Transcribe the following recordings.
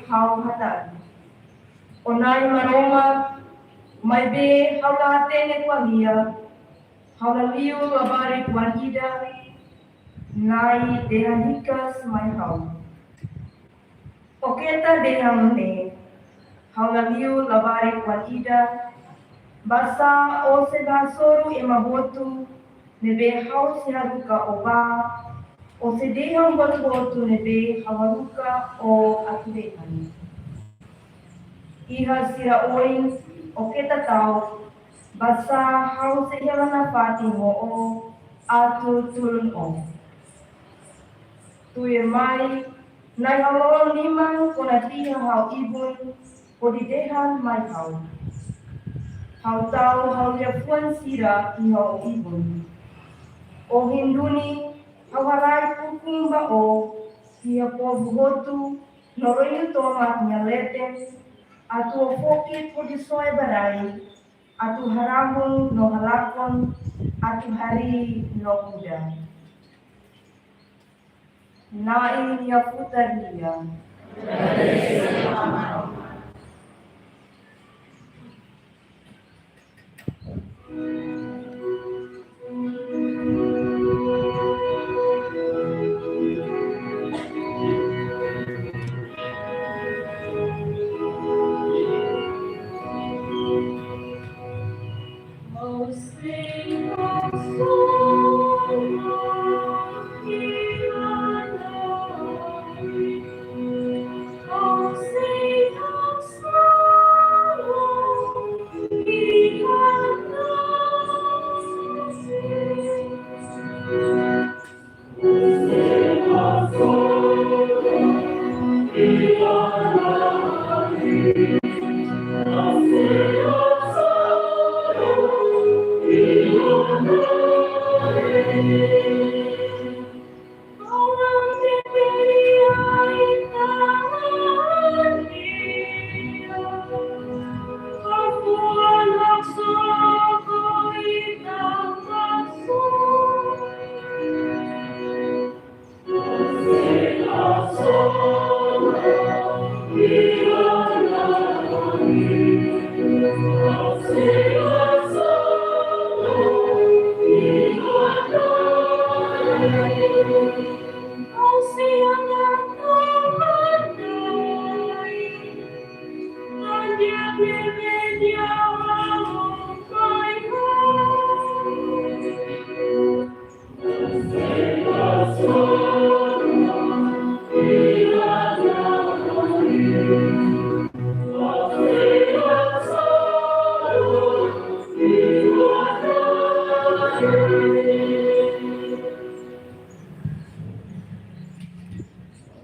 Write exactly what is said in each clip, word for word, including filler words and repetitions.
ha'u hatán: Ó Na'i Maromak, maibé ha'u la hatene ko'alia. Ha'u la liu labarik oan ida, Na'i dehan hikas mai ha'u: Ó keta dehan nune'e: Ha'u la liu labarik oan ida, basá ó sei bá hasoru ema hotu ne'ebé ha'u sei haruka ó bá, ó sei dehan buat hotu ne'ebé ha'u haruka ó atu dehan. Iha sira oin ó keta ta'uk, basá ha'u sei hela nafatin ho ó atu tulun ó. Tuirmai, Na'i halolon liman kona tiha ha'u-ibun, hodi dehan mai ha'u. Ha'u tau ha'u-nia liafuan sira iha ó-ibun. Ohin duni, ha'u haraik ukun ba ó iha povu hotu no reinu tomak nia leten, atu ó fokit hodi soe ba rai, atu harahun no halakon, atu harii no kuda. Na'i nia futar lia.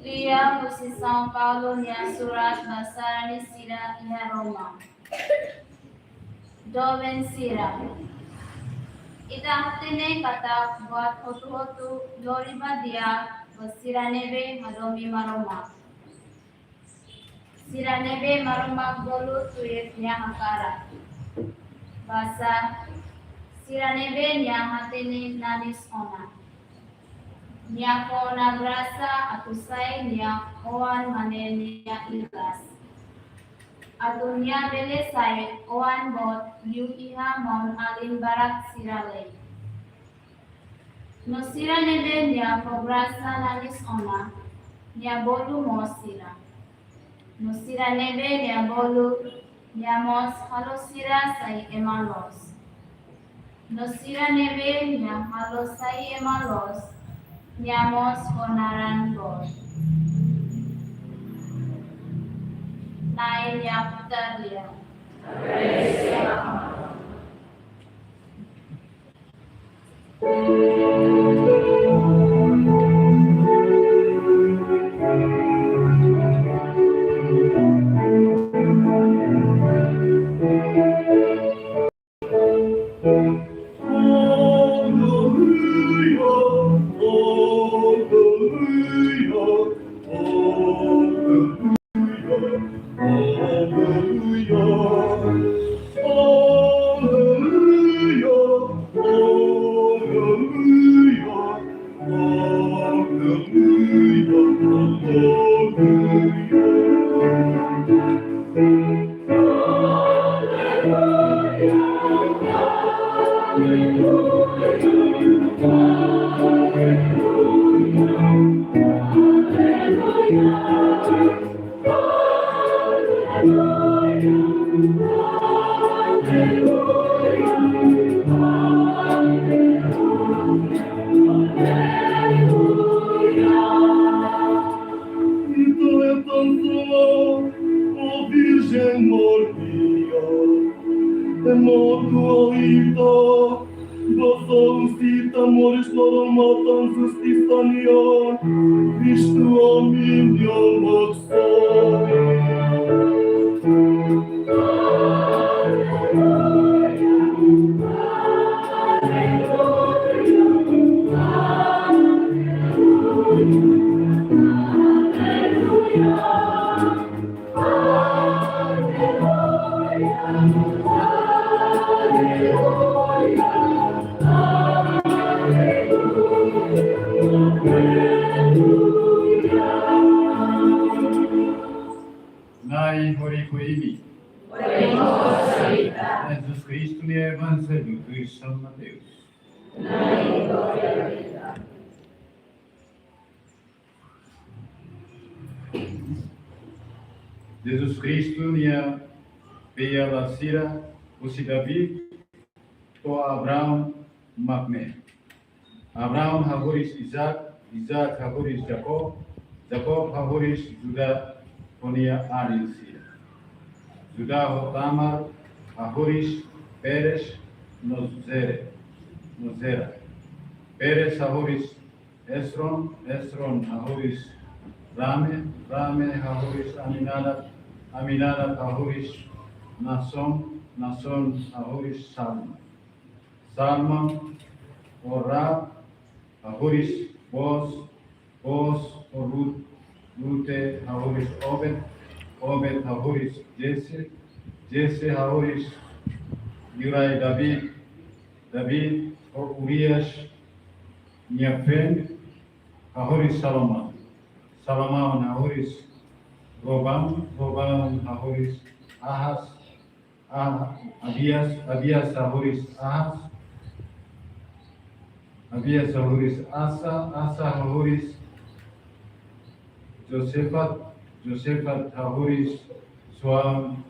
Lia husi São Paulo nia surat ba sarani sira iha Roma. Doben sira, ita hatene katak buat hotu-hotu lori ba di'ak ba sira ne'ebé hadomi Maromak. Sira ne'ebé Maromak bolu tuir nia hakarak. Basá, sira ne'ebé nia hatene nanis ona. Nia fó ona grasa atu sai nia oan mane nia ikhlas. Atu nia bele sai oan boot liu iha maun-alin barak sira-ne'e. No sira ne'ebé nia fó grasa nanis ona, nia bolu mós sira. No sira ne'ebé nia bolu, nia mós halo sira sai ema loos. No sira ne'ebé nia halo sai ema loos, nia mós fó naran boot. Na'i nia futar lia. Ita hetan Sua, ó Virjen Maria, ema atu ita, basa husi ita moris loron-matan justisa nian, Kristu ami-nia maksa. Na'i horiku imi. Horiku mós ita. Jesus Kristu nia Evanjellu tuir São Mateus. Na'i, glória a Deus. Jesus Kristu nia beiala sira husi David to'o Abraão mak ne'e. Abraão hahoris Isaac, Isaac hahoris Jacob, Jacob hahoris Judá ho nia alin sira. Judá ho Tamar hahoris Peres no Zere, no Zera. Peres hahoris Esron, Esron hahoris Rame, Rame hahoris Aminadab, Aminadab hahoris Nason, Nason hahoris Salmon. Salmon ho Raab hahoris Boaz, Boaz ho Rut, Rute hahoris Obed, Obed hahoris Jese, Jese hahoris liurai David, David ho Urias nia feen hahoris Salomão. Salomão hahoris Robam, Robam hahoris Ahas, Ah, Abias, Abias hahoris Ahas, Abias hahoris Asa, Asa hahoris Josafat, Josafat hahoris Joram,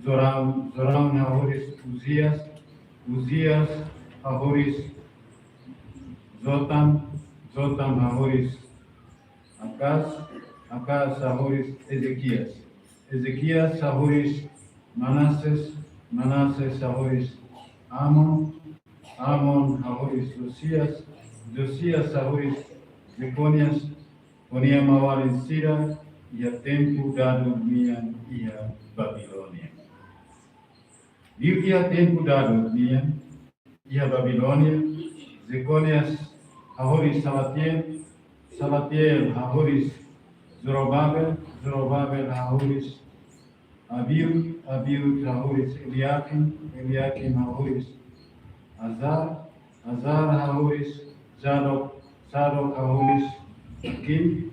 Joram, Joram hahoris Uzias, Uzias hahoris Jotam, Jotam hahoris Akaz, Akaz hahoris Ezequias, Ezequias hahoris Manasses, Manasses hahoris Amon, Amon hahoris Josias, Josias hahoris Jekonias, ho nia maun-alin sira iha tempu Dadu nian iha Babilónia. Liu iha tempu Dadu nian iha Babilónia, Jekonias hahoris Salatiel, Salatiel hahoris Zorobabel, Zorobabel hahoris Abiud, Abiud hahoris Eliakim, Eliakim hahoris Azar, Azar hahoris Zadok, Zadok hahoris Akim,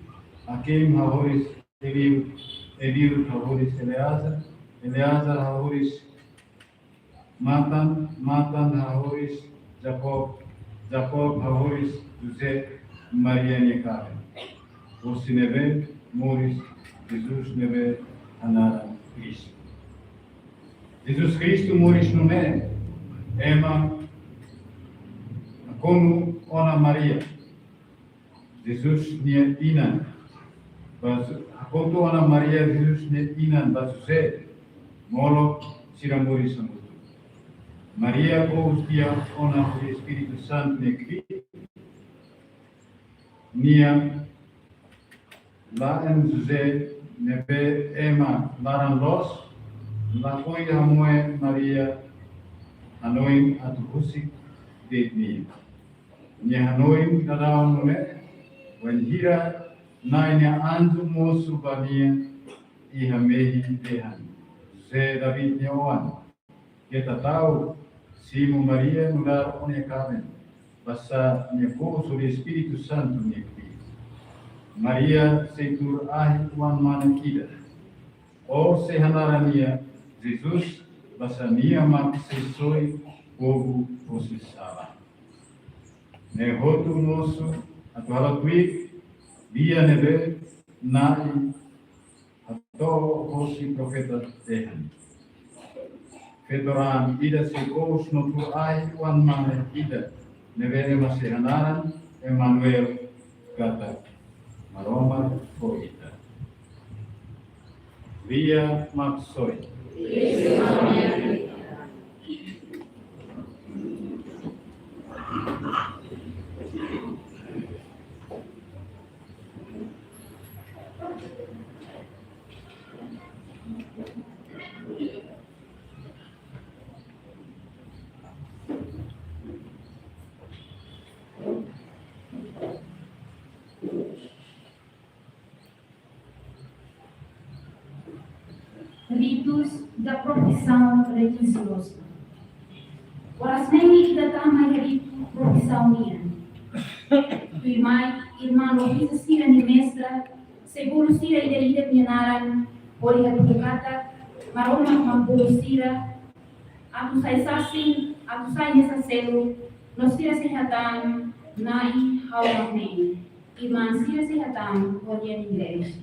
Akim hahoris Eliud, Eliud hahoris Eleazar, Eleazar hahoris Matan, Matan hahoris Jakob, Jakob hahoris José, Maria nia kaben. Hosi ne'ebé moris Jesus ne'ebé hanaran Kristu. Jesus Kristu moris nune'e, ema hakonu ona Maria, Jesus nia inan. Ba Zo-, hakotu ona Maria, Jesus nia inan, ba José, molok sira moris hamutuk. Maria kous tiha ona Espíritu Santu nia kbiit, nia la'en José ne'ebé ema laran-loos, lakohi hamoe Maria hanoin atu husik de'it nia. Nia hanoin daudaun nune'e, wainhira Na'i nia anju mosu ba nia iha mehi dehan: José, David nia oan, keta ta'uk simu Maria nu'udar ó-nia kaben, basá nia kous hodi Espíritu Santu nia kbiit. Maria sei tuur ahi oan-mane ida. Ó sei hanaran nia Jesus, basá nia mak sei soi povu hosi sala. Ne'e hotu mosu atu halo tuir lia ne'ebé Na'i to'o hosi profeta dehan: Feto-raan ida sei kous no tuur ai-oan mane ida, ne'ebé ema sei hanaran Emanuel, katak Maromak ho ita. Lia Maksoin. Ritus da profisaun relijioza. Oras ne'e ita tama iha ritu profisaun nian. Tuirmai, irmaun ofisa sira-nia mestra sei bolu sira ida-idak nia naran, hodi hatudu katak Maromak mak bolu sira atu sai sasin, atu sai hanesan seluk, no sira sei hatán: Na'i, ha'u mak ne'e. Irmaun sira sei hatán ho lian inglés.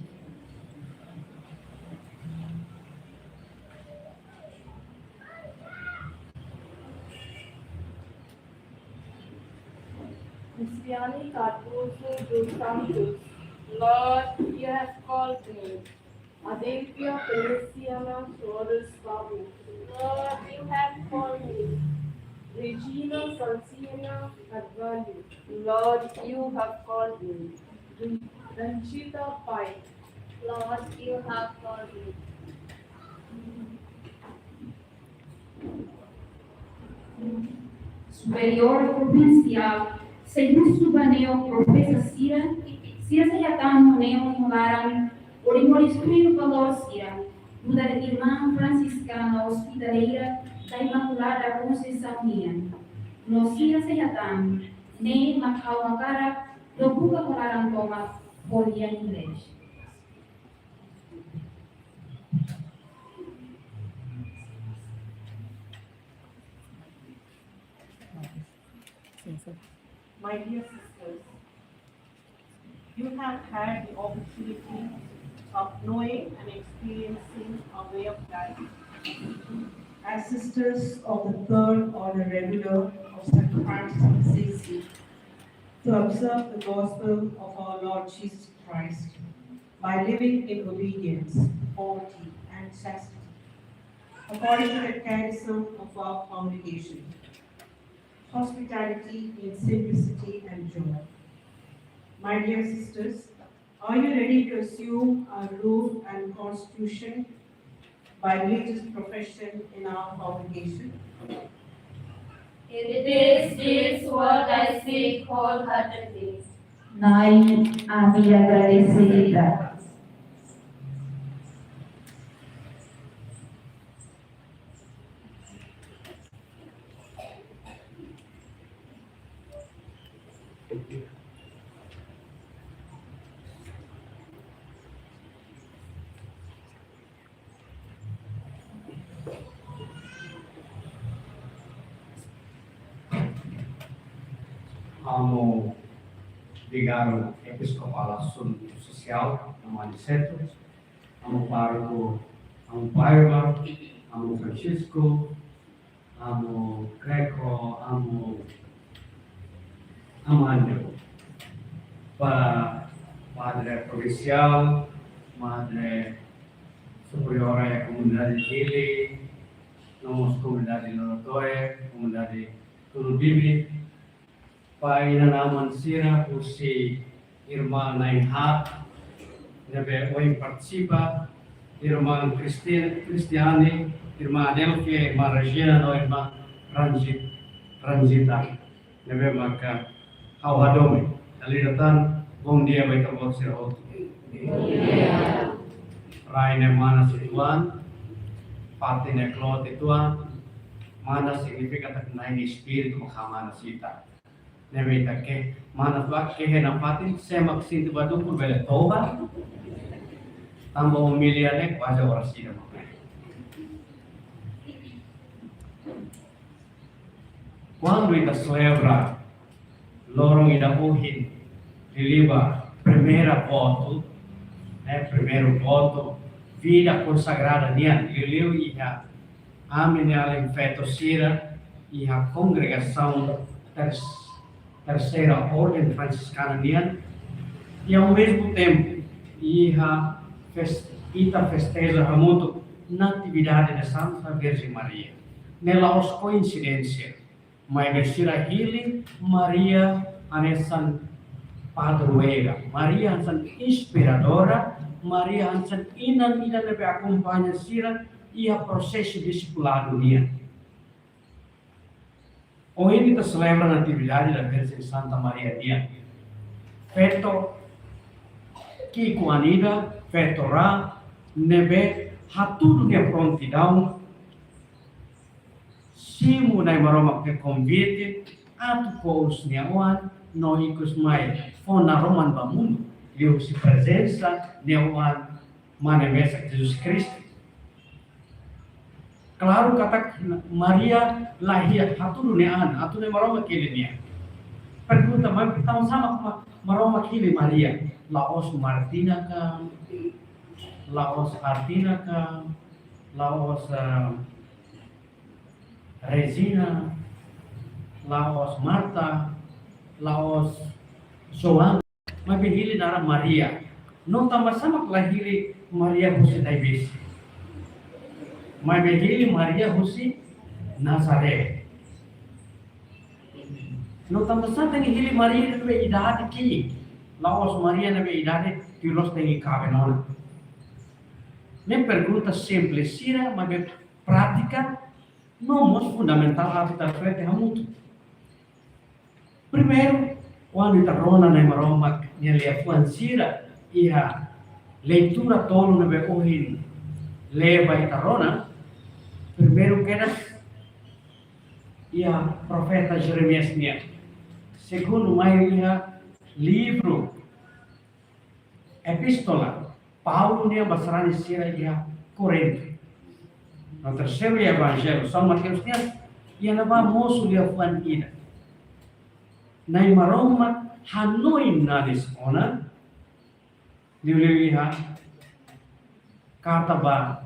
Cristiane Cardoso dos Santos. Lord, you have called me. Adelphia Feliciana Soares Babu. Lord, you have called me. Regina Francina Carvalho. Lord, you have called me. Ranjita Pai. Lord, you have called me. Superiór Provinsiál sei husu ba ne'e profesa sira, sira sei hatán ne'e nia laran, hodi instrui valór sira, nu'udar irmaun Fransiskana Ospitaleira da Imaculada Conceição nian. No sira sei hatán: Ne'e mak ha'u hakarak, no buka ho laran tomak, ho lian inglés. My dear sisters, you have had the opportunity of knowing and experiencing our way of life. As sisters of the third order regular of Saint Francis of Assisi, to observe the gospel of our Lord Jesus Christ by living in obedience, poverty, and chastity, according to the catechism of our congregation. Hospitality in simplicity and joy. My dear sisters, are you ready to assume our rule and constitution by religious profession in our congregation? It is this what I seek wholeheartedly. Na'i, ami agradese Ita. Amu Vigáriu Episkopál Asuntu Sosiál, Amu Aniceto, Amu Pároku, Amu Paiva, Amu Francisco, Amu Greco, Amu Amando, ba Padre Provinsiál, Madre Superiora Komunidade Dili, no mós komunidade Lolotoe, komunidade Tulun Bibi, ba inan-aman sira husi irmán na'in-haat ne'ebé ohin partisipa, irmán Christian, Cristiane, irmán Adelphia, irmán Regina, no irmán Ranjit-, Ranjita, ne'ebé maka ha'u hadomi. Dala ida tan, bom dia ba ita-boot sira hotu. Rai ne'e manas uitoan, fatin ne'e kloot uitoan, manas signifika katak Na'i nia Espíritu mak hamanas ita. Ne'ebé ita ke, manas ba ke hena fatin, sé mak sente ba dukur bele toba. Tanba omilia ne'e kuaze oras ida mak. Kuandu ita selebra loron ida ohin, liuliu ba primeira votu, ne'e, primeiru votu, vida konsagrada nian, liuliu iha ami-nia alin feto sira iha kongregasaun Ters-, Terseira Orden Fransiskana nian, i ao mesmo tempo iha fes-, ita festeja hamutuk Natividade de Santa Virgem Maria. Ne'e la'ós koinsidénsia. Maibé sira hili Maria hanesan padroeira, Maria hanesan inspiradora, Maria hanesan inan ida ne'ebé akompaña sira iha prosesu disipuladu nian. Ohin ita selebra Natividade da Virgem Santa Maria nian. Feto ki'ik-oan ida, feto raan, ne'ebé hatudu nia prontidaun, simu Nai Maromak nia konvite atu kous nia oan no ikus mai fó naroman ba mundu, liuhusi prezensa nia oan mane mesak Jesus Kristu. Klaru katak Maria la iha hatudu nia an, atu Nai Maromak hili nia. Pergunta, maibé tanbasá mak Ma-, Maromak hili Maria? La'ós Martina ka, la'ós Artina ka, la'ós, eh, Regina, la'ós Marta, la'ós Joana, maibé hili naran Maria. No tanbasá mak la hili Maria husi Taibesi, maibé hili Maria husi Nazaré? No tanbasá tenke hili Maria ne'ebé idade ki'ik, la'ós Maria ne'ebé idade tuir loos tenke kaben ona? Ne'e pergunta simples sira, maibé prátika no mós fundamentál atu ita reflete hamutuk. Primeiru, kuandu ita rona Nai Maromak nia liafuan sira iha leitura tolu ne'ebé ohin leba ita rona, primeiru kedas iha profeta Jeremias nian. Segundu, mai iha livru epístola Paulo nian ba sarani sira iha Korintu. No terseiru, iha Evanjellu São Mateus nian, iha ne'ebá mosu liafuan ida. Nai Maromak hanoin nanis ona, liuliu iha karta ba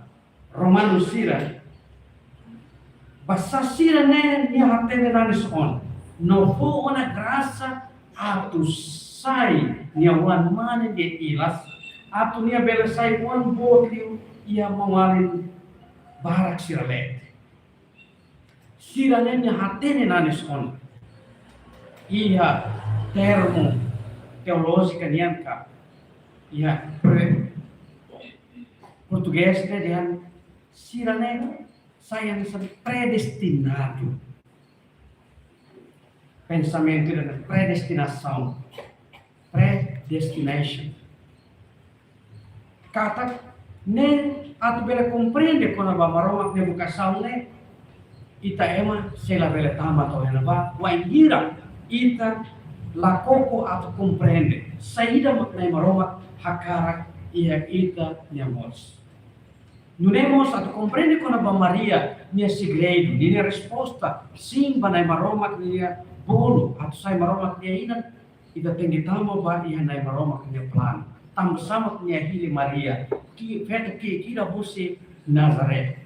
Romanu sira, basá sira ne'e nia hatene nanis ona, no fó ona grasa atu sai nia oan mane nia ilas, atu nia bele sai oan boot liu iha maun-alin barak sira leet. Sira ne'e nia hatene nanis ona. Iha termu teolójika nian ka, iha pre-, portugés ne'e dehan sira ne'e sai hanesan predestinadu. Pensamentu ida predestinasaun, predestination. Katak ne'e atu bele komprende kona-ba Maromak nia vokasaun ne'e, ita ema sei la bele tama to'o iha ne'ebá wainhira ita la koko atu komprende saida mak Nai Maromak hakarak iha ita-nia moris. Nune'e mós atu komprende kona-ba Maria nia segredu, nia resposta sin ba Nai Maromak nia bolu atu sai Maromak nia inan, ita tenke tama ba iha Nai Maromak nia planu. Tanbasá mak nia hili Maria, ki-, feto ki'ik ida husi Nazaré?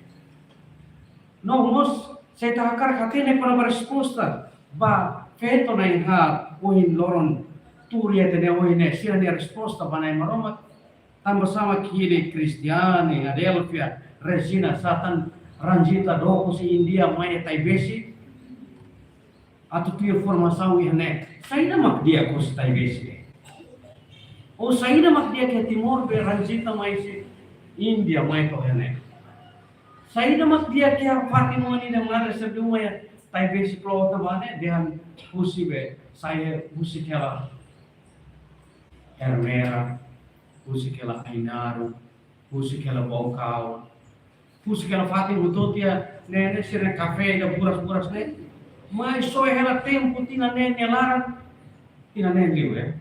No mós, se ita hakarak hatene kona-ba resposta ba feto na'in-haat ohin loron tuur iha ita-nia oin ne'e, sira-nia resposta ba Nai Maromak, tanbasá mak hili Kristiane, Adelfia, Regina, sá tan Ranjita dook husi Índia mai iha Taibesi atu tuir formasaun iha ne'e? Saida mak di'ak husi Taibesi? Ou saida mak di'ak iha Timor be Ranjita mai husi Índia mai to'o iha ne'e? Saida mak di'ak iha fatin oan ida Madre Servidora iha Taibesi, Kloot ne'ebá ne'e, dehan husik be, sai husik hela Ermera, husik hela Ainaro, husik hela Baucau, husik hela fatin hotu-hotu iha ne'e, ne'e sira-nia kafé ida buras-buras ne'e. Mai soe hela tempu tinan neen nia laran, tinan neen liu, eh.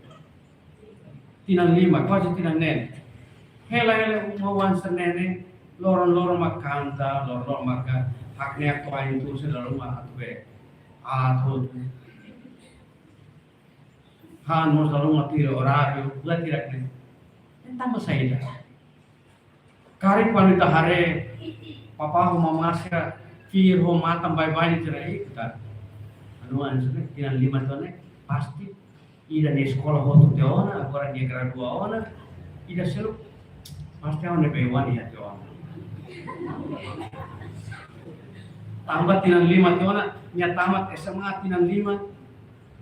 Tinan lima, kuaze tinan neen. Hela, hela uma oan sira-ne'e ne'e, loron-loron mak kanta, loron-loron mak hakneak to'o ain tuur sira dala ruma atu be. Atu han mós dala ruma tuir oráriu, buat hirak ne'e. Entaun tanba saida? Karik kuandu ita haree papá ho mamá sira fir ho matan baibain, ita haree, ita anu an sira tinan lima tiha ona, pasti ida-ne'e eskola hotu tiha ona, agora nia gradua ona, ida seluk pasti ha'u ne'ebé oan iha tiha ona. Tanba tinan lima tiha ona, nia tamat S M A tinan lima,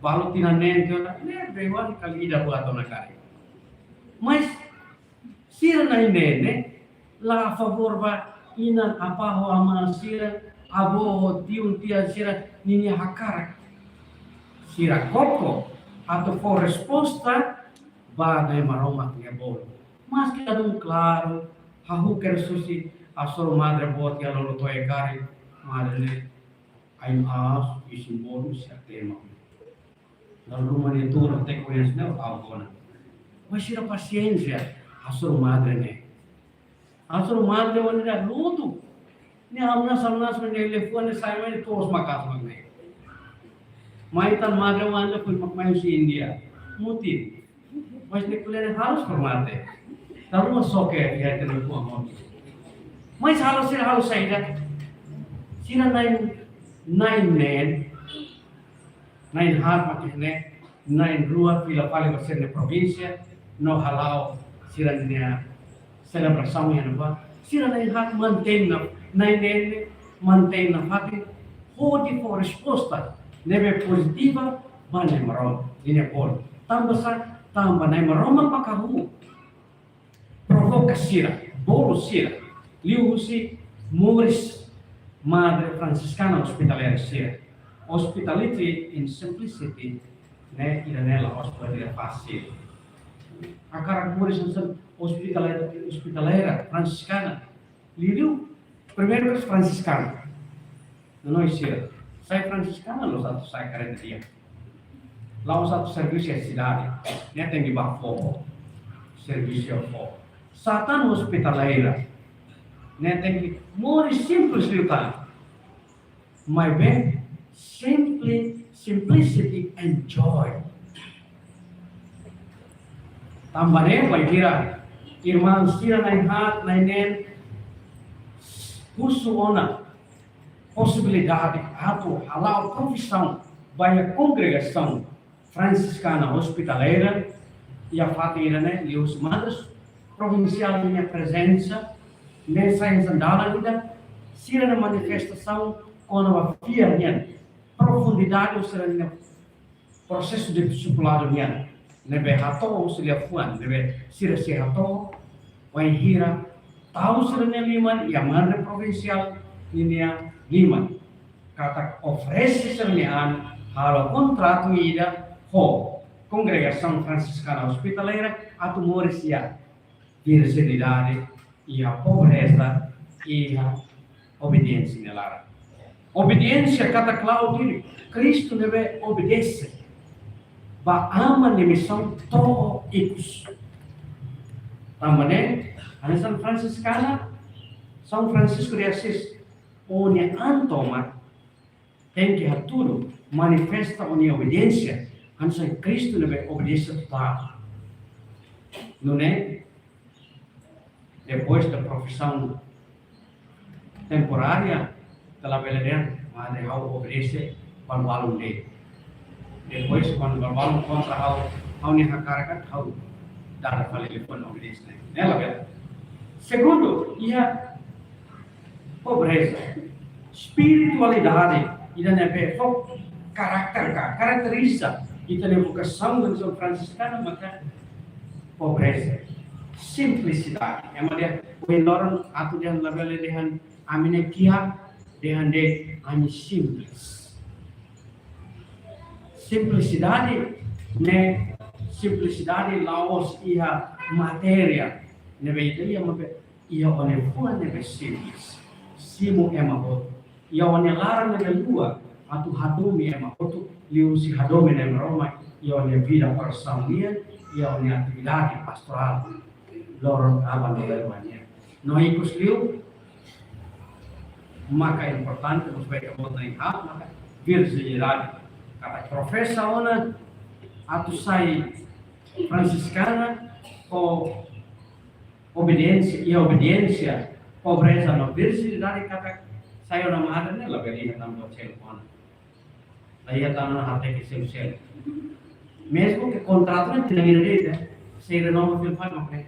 balu tinan neen tiha ona, ne'ebé oan kala ida rua tiha ona karik. Mas sira na'in-neen ne'e la a favór ba inan apá ho amá sira, avó ho tiu tia sira ninia hakarak. Sira koko atu fó resposta ba Nai Maromak nia bolu. Maski ladún klaru, hahú kedas husi hasoru madre boot iha lolotoan karik, madre ne'e ain aas, isin bolu, sira tama. Lalu ruma nia turu te koñese ne'e, au kona. Mas sira pasiénsia, hasoru madre ne'e. Hasoru madre wan ida lutu. Nia hamnasa, hamnasa, nia liafuan ne'e sai mai to'os maka'as mak ne'e. Mai tan madre wan ida foin mak mai husi India. Mutin. Mas nia ko'alia ne'e halo sepermate. Lalu masuk ke dia ke liafuan mak. Mas halo sira halo saida. Sira na'in, na'in-neen. Na'in-haat mak ne'e, na'in-rua fila fali ba sira-nia provínsia, no hala'o sira-nia selebrasaun iha ne'ebá. Sira na'in-haat mantein ona, na'in-neen ne'e mantein ona fatin, hodi fó resposta ne'ebé pozitiva ba Nai Maromak ninia bolu. Tanba sá, tanba Nai Maromak mak hahú provoka sira, bolu sira, liuhusi moris Madre Fransiskana Ospitaleira sira. Hospitality in simplicity, ne'e ida-ne'e la'ós buat ida fásil. Hakarak moris hanesan ospitaleira, ospitaleira Fransiskana, liuliu primeiru kedas Fransiskana. Nono sira, sai Fransiskana la'ós atu sai kareta di'ak. La'ós atu servisu iha sidade, nia tenke bá fó, servisu iha fó. Sá tan ospitaleira, nia tenke moris simples liután. Maibé simpli-, simplicity and joy. Tanba ne'e bainhira irmaun sira na'in-haat, na'in-neen husu ona posibilidade atu hala'o profisaun ba iha kongregasaun Fransiskana Ospitaleira, iha fatin ida-ne'e, liuhusi Madre Provincial ninia prezensa, ne'e sai hanesan dalan ida, sira-nia manifestasaun kona-ba fiar nian, profundidade husi sira-nia prosesu de dixipuladu nian, ne'ebé hato'o husi liafuan, ne'ebé sira sei hato'o, bainhira tau sira-nia liman iha Madre Provincial ninia liman. Katak oferese sira-nia an halo kontratu ida ho Kongregasaun Fransiskana Ospitaleira atu moris iha virjinidade, iha pobreza, iha obediénsia nia laran. Obediénsia katak klaru duni, Kristu ne'ebé obedese ba Aman nia misaun to'o ikus. Tanba ne'e, hanesan Fransiskana, São Francisco de Assis, ó-nia an tomak tenke hatudu, manifesta ó-nia obediénsia, hanesan Kristu ne'ebé obedese totál. Nune'e, depois da profisaun temporária, ita labele dehan, "Madre, ha'u obedese balu-balun de'it." Depois, kuandu balu-balun kontra ha'u, ha'u-nia hakarak, ha'u dada fali liafuan obedese ne'e. Ne'e labele. Segundu, iha pobreza. Espiritualidade, ida ne'ebé fó karakter ka, karakteriza ita-nia vokasaun hanesan Fransiskana, maka pobreza. Simplisidade. Ema dehan, ohin loron atu dehan labele dehan ami ne'e kiak, dehan de'it ami simples. Simplisidade ne'e, simplisidade la'ós iha matéria ne'ebé ita lia, maibé iha ó-nia fuan ne'ebé simples. Simu ema hotu. Iha ó-nia laran ne'ebé luak, atu hadomi ema hotu, liuhusi hadomi Nai Maromak iha ó-nia vida orasaun nian, iha ó-nia atividade pastorál loron aban no lima nian. No ikus liu, maka importante, mós bainhira ita na'in-haat, maka virjinidade. Katak profesa ona atu sai Fransiskana, ou Obediénsia, iha obediénsia, pobreza no virjinidade katak sai ona madre ne'e labele iha tan buat seluk ona. La iha tan ona hateke seluk-seluk. Mezmu ke kontratu ne'e tinan ida de'it, sei renova fila fali mak ne'e.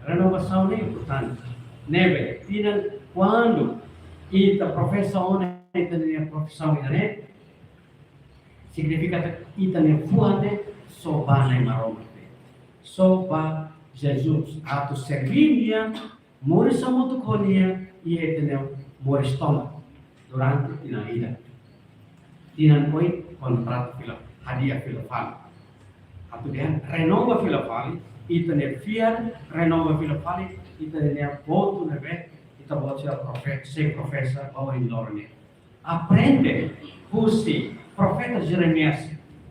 Renovasaun ne'e importante. Ne'ebé, tinan kuandu ita profesa ona ita-nia profisaun ida-ne'e, signifika katak ita-nia fuan ne'e só ba Nai Maromak de'it. Só ba Jesus. Atu serví Nia, moris hamutuk ho Nia, iha ita-nia moris tomak durante tinan ida. Tinan oin kontratu fila, hadi'a fila fali. Atu dehan renova fila fali ita-nia fiar, renova fila fali ita-nia votu ne'ebé ita-boot sira profe-, sei profesa ba ohin loron ne'e. Aprende husi profeta Jeremias.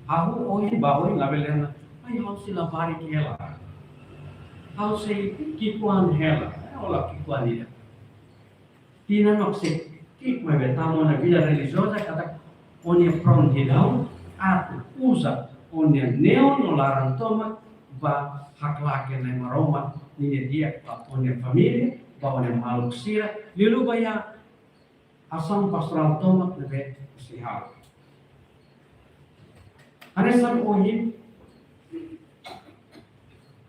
Ha'u ohin ba oin labele dehan, ai, ha'u sei labarik hela. Ha'u sei ki'ikoan hela. Ha'u la ki'ikoan ida. Tinan mak sei ki'ik, maibé tama ona vida relijioza katak ó-nia prontidaun atu uza ó-nia neon no laran tomak ba haklaken Nai Maromak ninia di'ak ba ó-nia família, ba ó-nia maluk sira, liuliu ba iha asaun pastorál tomak ne'ebé sei halo. Hanesan ohin,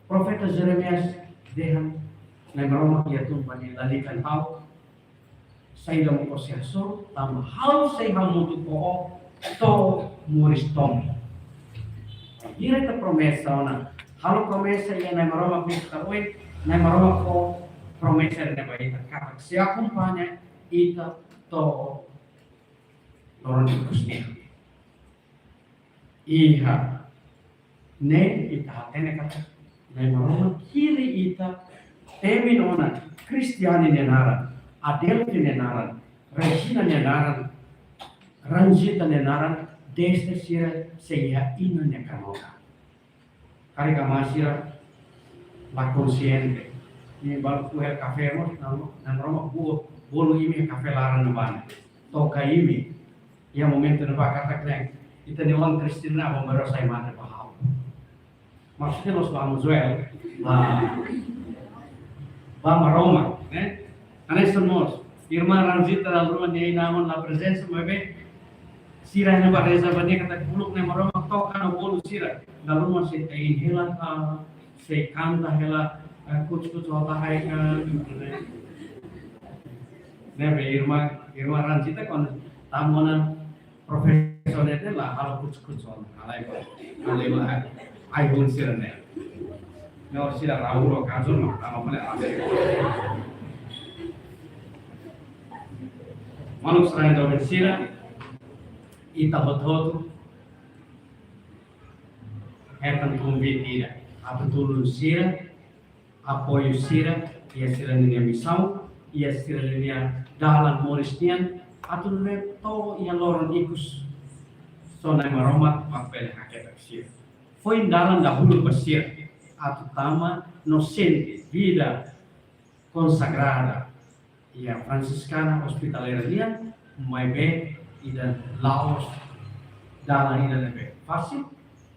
profeta Jeremias dehan, Nai Maromak iha tun ba nia, lalika ha'u, saida mak ó sei hasoru, tanba ha'u sei hamutuk ho ó to'o moris tomak. Bainhira ita promesa ona, halo promesa iha Nai Maromak ninia katak oin, Nai Maromak fó promesa ne'e ba ita katak sei akompaña ita to'o loron ikus nian. Iha ne'e ita hatene katak Nai Maromak hili ita temi ona Kristiane nia naran, Adelfi nia naran, Regina nia naran, Ranjita nia naran, desde sira sei iha inan nia kanoka. Karik amá sira la konsiente. Imi balu fó hela kafé mós, Nai Maromak, Nai Maromak bolu, bolu imi iha kafé laran ne'ebá ne'e. Toka imi. Iha momentu ne'ebá katak ne'e, ita-nia oan Kristiane ne'e bom bero sai mate ba ha'u. Maksudnya los vamos Joel. Ba, ba Maromak, ne'e? Hanesan mós, irmán Ranjita dala ruma nia inan la prezensa, maibé sira ne'ebé reza ba nia katak uluk Nai Maromak toka no bolu sira. Dala ruma sei te'in hela ka, sei kanta hela, eh, kucu-kucu ho tahai ka, ne'ebé irmán, irmán Ranjita kuandu tama ona profesór ne'e la halo kucu-kucu, halai ba, halai ba, ai-hun sira-ne'e. Ne'e sira rau-rau kazu no, tama bele ase. Maluk sarani doben sira, ita hotu-hotu hetan konvite ida atu tulun sira, apoiu sira iha sira-nia misaun, iha sira-nia dalan moris nian, atu nune'e to'o iha loron ikus, só Nai Maromak mak bele haketak sira. Foin dalan dahuluk ba sira atu tama no sente vida konsagrada iha Fransiskana Ospitalera nian, maibé ida la'ós dalan ida ne'ebé fasil,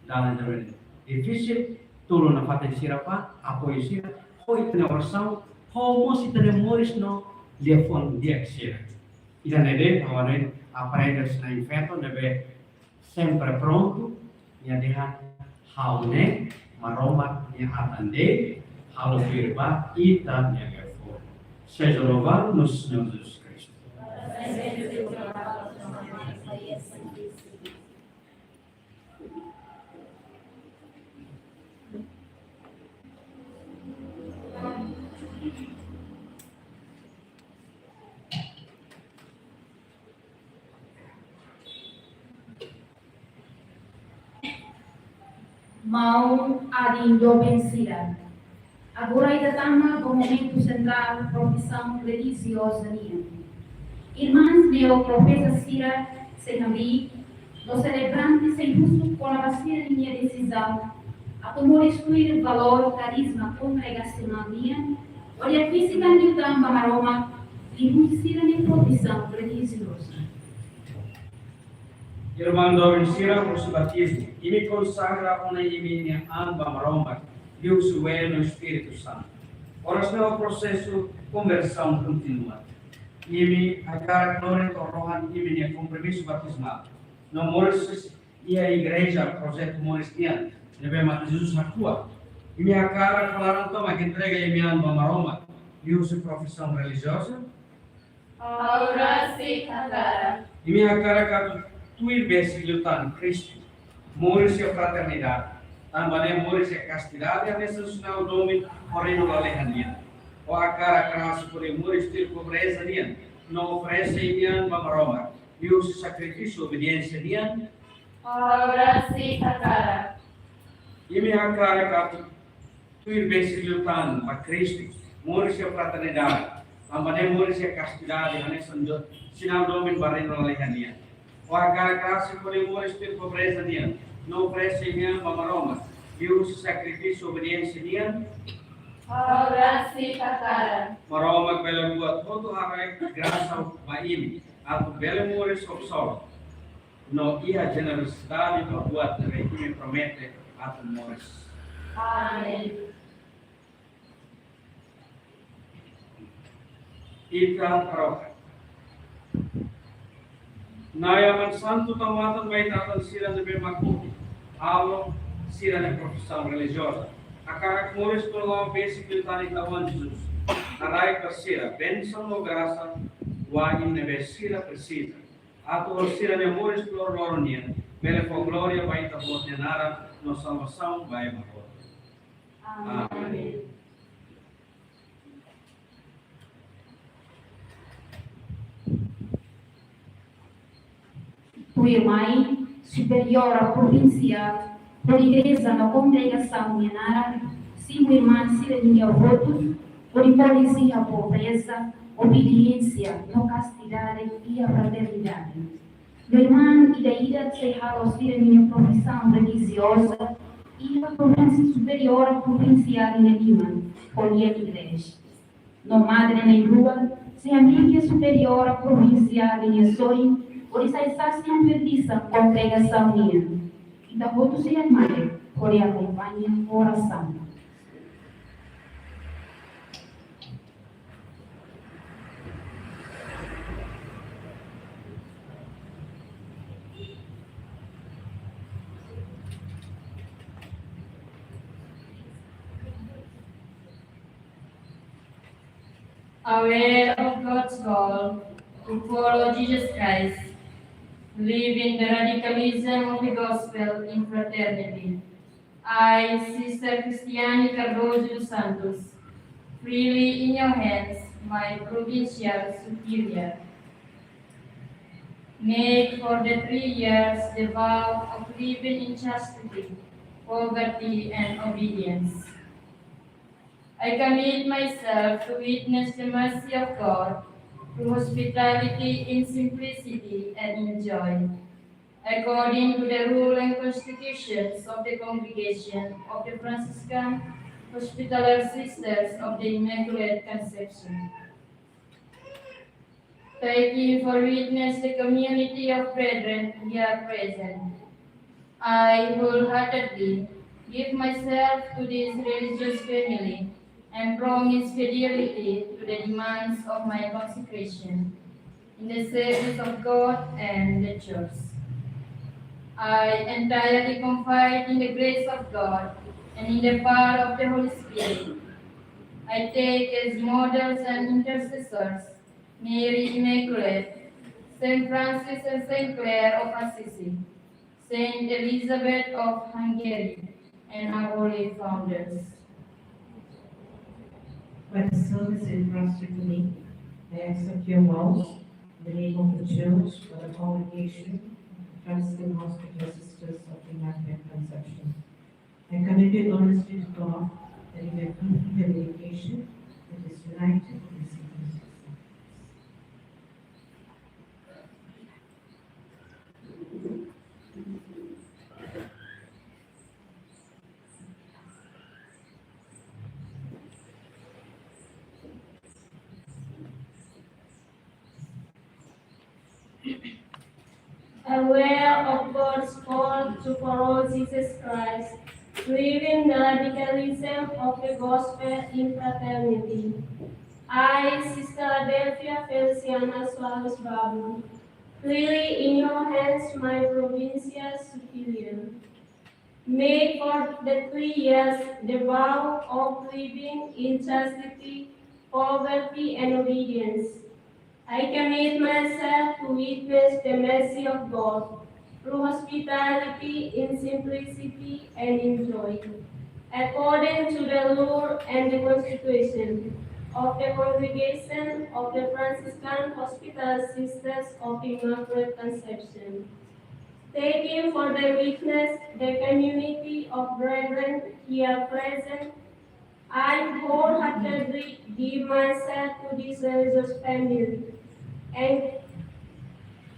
dalan ida ne'ebé difisil, tulun nafatin sira ba, apoiu sira, ho ita-nia orasaun, ho mós ita-nia moris no liafuan di'ak sira. Ida-ne'e de'it, ha'u hanoin, aprende husi Nai Feto ne'ebé sempre prontu, nia dehan, ha'u ne'e Maromak nia atan de'it, halo tuir ba ita-nia liafuan. Seja louvado nosso Senhor Jesus Cristo. Maun-alin doben sira. Agora ita tama ba momentu sentrál profisaun relijioza nian. Irmán ne'e ho profesór sira sei hamriik, no selebrante sei husu kona-ba sira-nia desizaun atu moris tuir valór karizma kongregasionál nian, hodi afirma liután ba Maromak liuhusi sira-nia profisaun relijioza. Irmán doben sira, husi batizmu, imi konsagra ona imi-nia an ba Maromak, liuhusi ween no Espíritu Santu. Oras ne'e prosesu konversaun kontinua. Imi hakarak lori to'o rohan imi-nia kompromisu batizmál no moris iha igreja projetu moris nian ne'ebé mak Jesus haktuir. Imi hakarak halo laran tomak entrega imi-an ba Maromak liuhusi profisaun relijioza. Ha'u rasik hakarak. Imi hakarak atu tuir besik liután Kristu, moris iha fraternidade, tanba ne'e moris iha kastidade hanesan sinál domin ba reinu lalehan nian. Ó hakarak rasik hodi moris tuir pobreza nian no oferese imi-an ba Maromak liuhusi sakrifísiu obediénsia nian. Ha'u rasik hakarak. Imi hakarak atu tuir besik liután ba Kristu, moris iha fraternidade, tanba ne'e moris iha kastidade hanesan do-, sinál domin ba reinu lalehan nian. Ó hakarak rasik hodi moris tuir pobreza nian no oferese imi-an ba Maromak liuhusi sakrifísiu obediénsia nian. Ha'u rasik hakarak. Maromak bele buat hotu haraik grasa ba imi, atu bele moris ho sorte no iha jenerosidade ba buat ne'ebé imi promete atu moris. Amen. Ita harohan. Na'i Aman Santu, tau matan ba ita-nia atan sira ne'ebé mak halo sira-nia profisaun relijioza. Hakarak moris no la'o besik liután Ita-Oan Jesus. Haraik ba sira bensaun no grasa wa'in ne'ebé sira presiza, atu halo sira-nia moris loroloron nian bele fó glória ba Ita-Boot nia naran no salvasaun ba ema hotu. Amen. Amen. Tuirmai, superiora provinsiál hodi reza no kongregasaun nia naran, simu irmaun sira-nia votus hodi moris iha pobreza, obediénsia no kastidade iha fraternidade. No irmaun ida-idak sei halo sira-nia profisaun relijioza iha provinsi-, superiora provinsiál nia liman, ho nia igreja. No madre na'in-rua sei hamriik iha superiora provinsiál nia sorin hodi sai sasin perdisaun kongregasaun nian. Ita hotu sei hamriik hodi akompaña orasaun. Aware of God's call to follow Jesus Christ, live in the radicalism of the gospel in fraternity. I, Sister Cristiane Cardoso dos Santos, freely in your hands, my provincial superior, make for the three years the vow of living in chastity, poverty, and obedience. I commit myself to witness the mercy of God through hospitality in simplicity and in joy, according to the rule and constitutions of the Congregation of the Franciscan Hospitaller Sisters of the Immaculate Conception. Taking for witness the community of brethren here present, I wholeheartedly give myself to this religious family and promise fidelity to the demands of my consecration in the service of God and the Church. I entirely confide in the grace of God and in the power of the Holy Spirit. I take as models and intercessors Mary Immaculate, Saint Francis and Saint Clare of Assisi, Saint Elizabeth of Hungary, and our holy founders. By the service entrusted to me, I accept your vows in the name of the Church for the congregation of the Franciscan Hospital Sisters of the Immaculate Conception. I commit you earnestly to God that you may fulfill your dedication that is united with the sacrifice. Aware of God's call to follow Jesus Christ, living the radicalism of the gospel in fraternity. I, Sister Adelphia Feliciana Soares Babu, freely in your hands, my Provincial Superior. Make for the three years the vow of living in chastity, poverty, and obedience. I commit myself to witness the mercy of God through hospitality in simplicity and in joy, according to the rule and the constitution of the Congregation of the Franciscan Hospital Sisters of Immaculate Conception. Taking for the witness the community of brethren here present, I wholeheartedly give myself to this religious family and,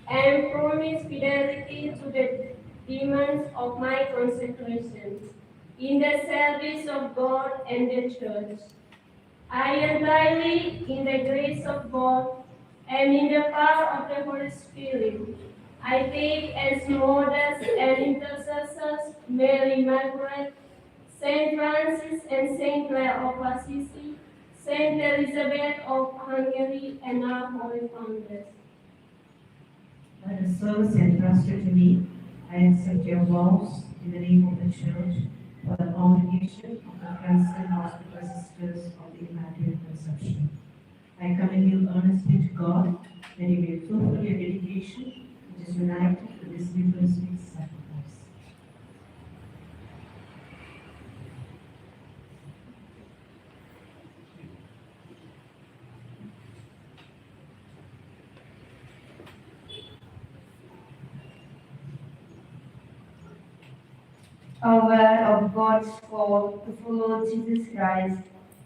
and promise fidelity to the demands of my consecration in the service of God and the Church. I entirely, in the grace of God and in the power of the Holy Spirit, I take as models and intercessors Mary Immaculate, Saint Francis and Saint Clare of Assisi, Saint Elizabeth of Hungary, and our holy founders. By the service entrusted to me, I accept your vows in the name of the Church for the congregation of the Franciscan Hospital Sisters of the Immaculate Conception. I commend you earnestly to God that you may fulfill your dedication, which is united with this Eucharistic sacrifice. Aware of God's call to follow Jesus Christ,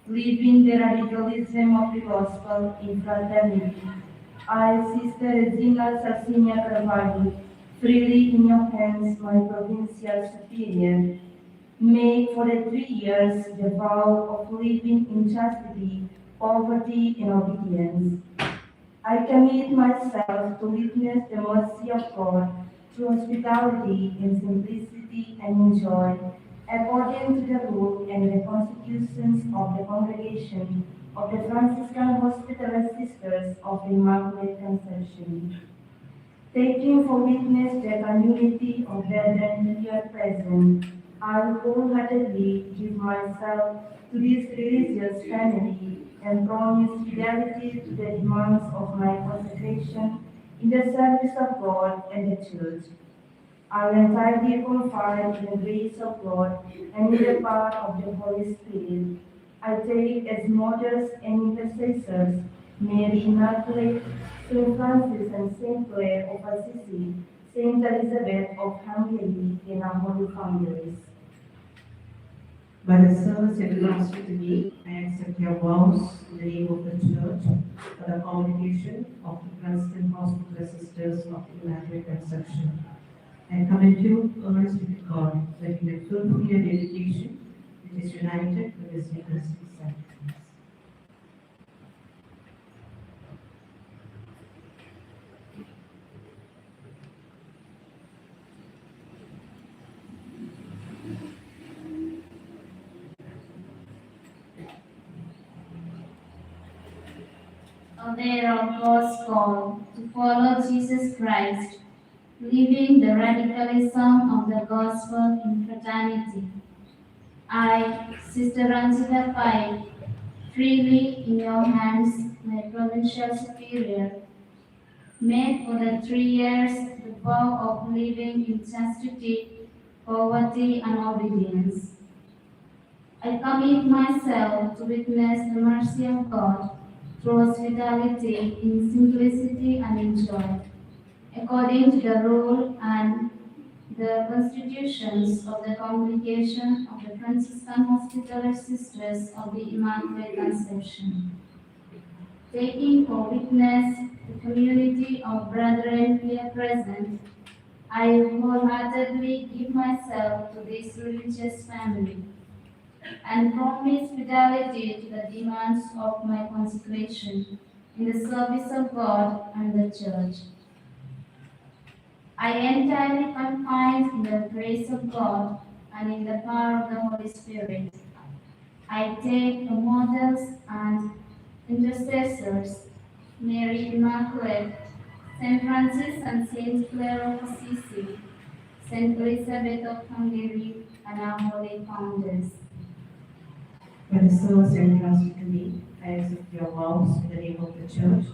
living the radicalism of the gospel in fraternity. I, Sister Regina Sarsinia Carvalho, freely in your hands, my Provincial Superior, make for the three years the vow of living in chastity, poverty, and obedience. I commit myself to witness the mercy of God through hospitality in simplicity and in joy, according to the rule and the constitutions of the Congregation of the Franciscan Hospitaller Sisters of the Immaculate Conception. Taking for witness the community of brethren here present, I wholeheartedly give myself to this religious family and promise fidelity to the demands of my consecration in the service of God and the Church. I entirely confide in the grace of God and in the power of the Holy Spirit. I take as models and intercessors Mary Immaculate, Saint Francis and Saint Clare of Assisi, Saint Elizabeth of Hungary, and our holy founders. By the service entrusted to me, I accept your vows in the name of the Church for the congregation of the Franciscan Hospital Sisters of the Immaculate Conception. I commend you earnestly to God that you may fulfill your dedication, which is united with this Eucharistic sacrifice. Aware of God's call to follow Jesus Christ, living the radicalism of the gospel in fraternity. I, Sister Ranjita Pai, freely in your hands, my Provincial Superior, make for the three years the vow of living in chastity, poverty, and obedience. I commit myself to witness the mercy of God through hospitality in simplicity and in joy, according to the rule and the constitutions of the Congregation of the Franciscan Hospitaller Sisters of the Immaculate Conception. Taking for witness the community of brethren here present, I wholeheartedly give myself to this religious family and promise fidelity to the demands of my consecration in the service of God and the Church. I entirely confide in the grace of God and in the power of the Holy Spirit. I take the martyrs and intercessors, Mary Immaculate, Saint Francis and Saint Clare of Assisi, Saint Elizabeth of Hungary, and our holy founders. When the souls are entrusted to me, I accept your vows in the name of the Church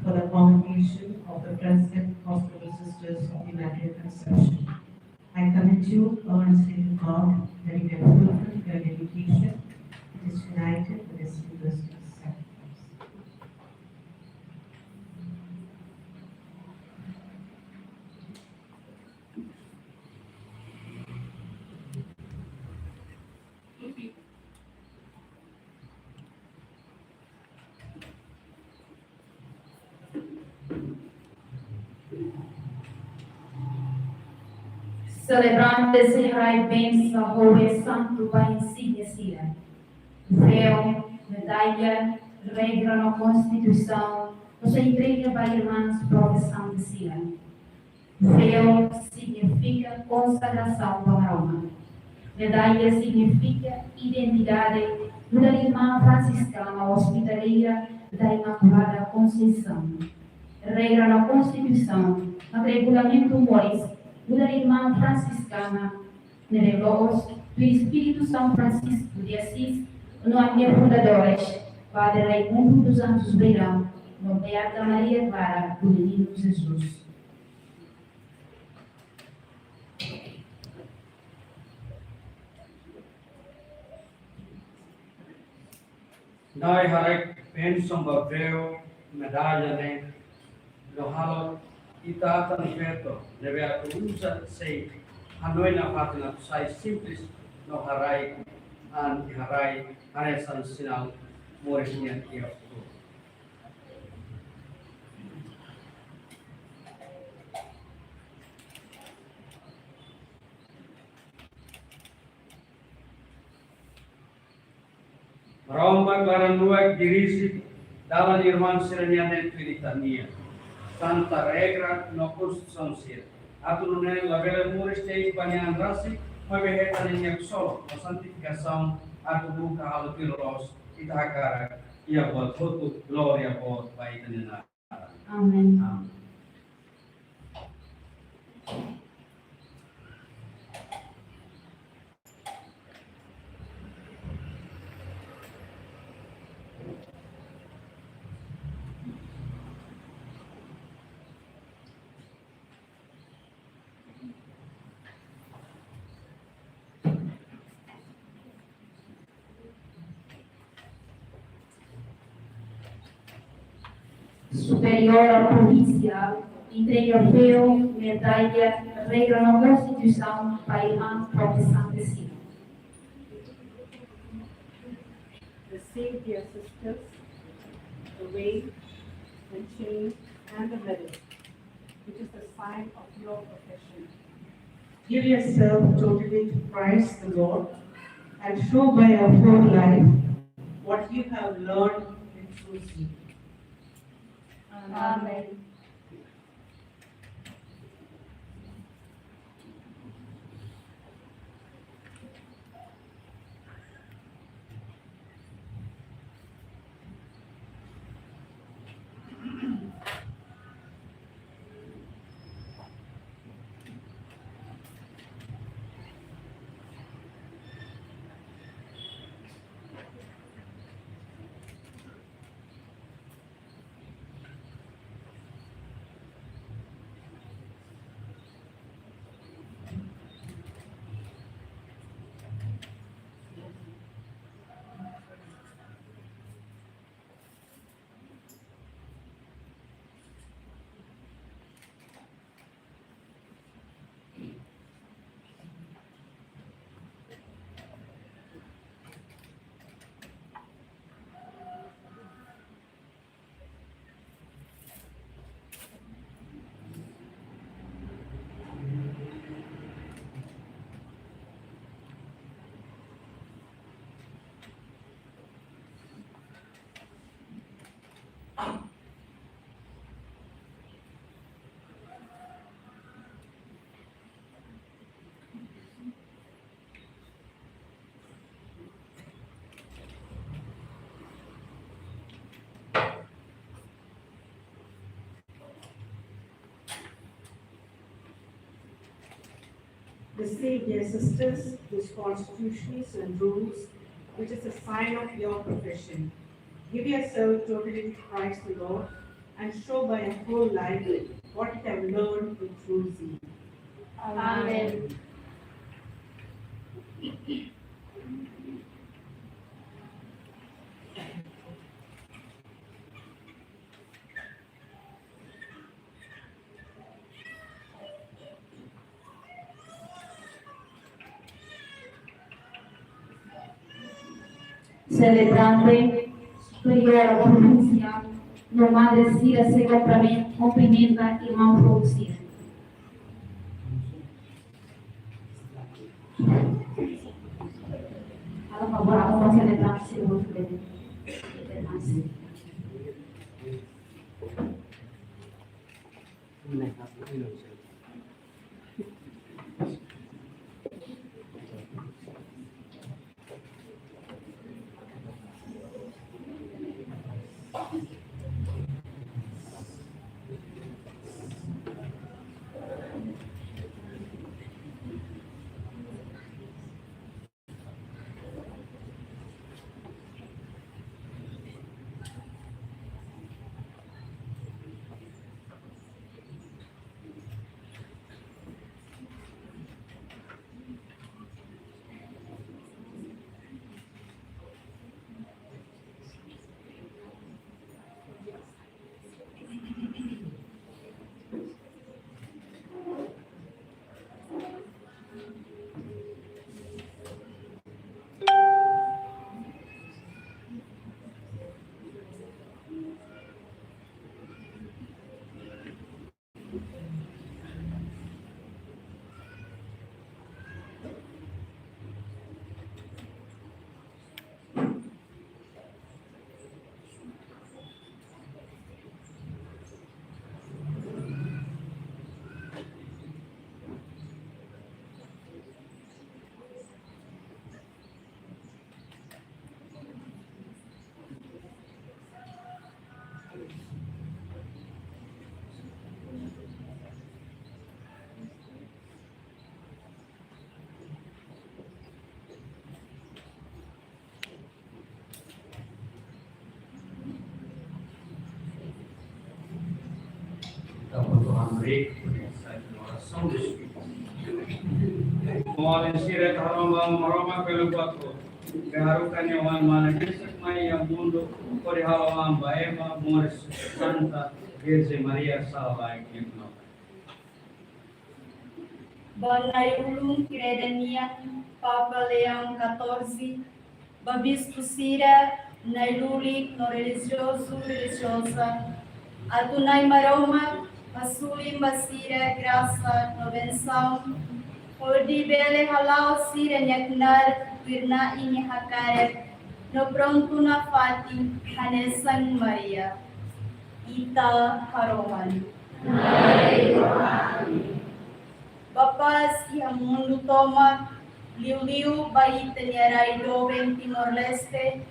for the convocation of the President Hospital Sisters of the Immaculate Conception. I commit you earnestly to God that you may fulfill your dedication that is united with this Eucharistic sacrifice. Selebrantes enviai bensaun ho santu ba insígnia sira. Véu, medalla, regra no konstituisaun, no sei entrega ba irmãs protesantes sira. Véu signifika konsagrasaun ba Maromak. Medalla signifika identidade nu'udar irmã fransiskana ospitaleira da Imaculada Conceição. Regra no konstituisaun, no regulamentu moris nu'udar irmã fransiskana, ne'ebé loos tuir Espíritu São Francisco de Assis, no ami-nia fundadores, Padre Raimundo dos Santos Beirão, no Beata Maria Clara do Menino Jesus. Na'i haraik bensaun ba véu medalla ne'e, no halo ita-nia feto ne'ebé atu uza sei hanoin nafatin atu sai simples no haraik an, haraik hanesan sinál moris nian iha futuru. Maromak laran-luak dirije dalan irmaun sira-nian ne'e tuir ita-nia santa regra no konstituisaun sira. Atu nune'e labele moris de'it ba nia an rasik, maibé hetan nia ksolok no santifikasaun atu buka halo tuir loloos. Ita hakarak iha buat hotu glória boot ba ita-nia naran. Amen. Amen. Superiór Polísia entrega véu, medalla, regra no konstituisaun ba irmã protestante sira. Receive, dear sisters, the ring, the chain, and the medal, which is the sign of your profession. Give yourself totally to Christ the Lord and show by your whole life what you have learned and chosen. Amen. Receive, dear sisters, these constitutions and rules, which is a sign of your profession. Give yourself totally to Christ the Lord and show by your whole life what you have learned with true zeal. Amen. Selebrante, superiora provinsiál, no madre sira sei kumprimenta, kumprimenta irmaun foun sira. Halo favór, amu ba selebrante sira hotu bele. Ita prontu hamriik, ita orasaun di Espíritu. Maun sira, ita harohan ba Maromak pelu kuatro. Ita haruka nia Oan mane mesak mai iha mundu, hodi halo an ba ema moris, Santa Virjen Maria, salva nia. Ba na'i-ulun kreda nian, Papa Leão katorze, ba bispu sira, na'i-lulik no relijiozu, relijioza, atu Na'i Maromak hasoru ba sira grasa no bensaun, hodi bele hala'o sira-nia knaar tuir Na'i nia hakarak, no prontu nafatin hanesan Maria. Ita harohan. Ba pás iha mundu tomak, liuliu ba ita-nia rai doben Timor-Leste,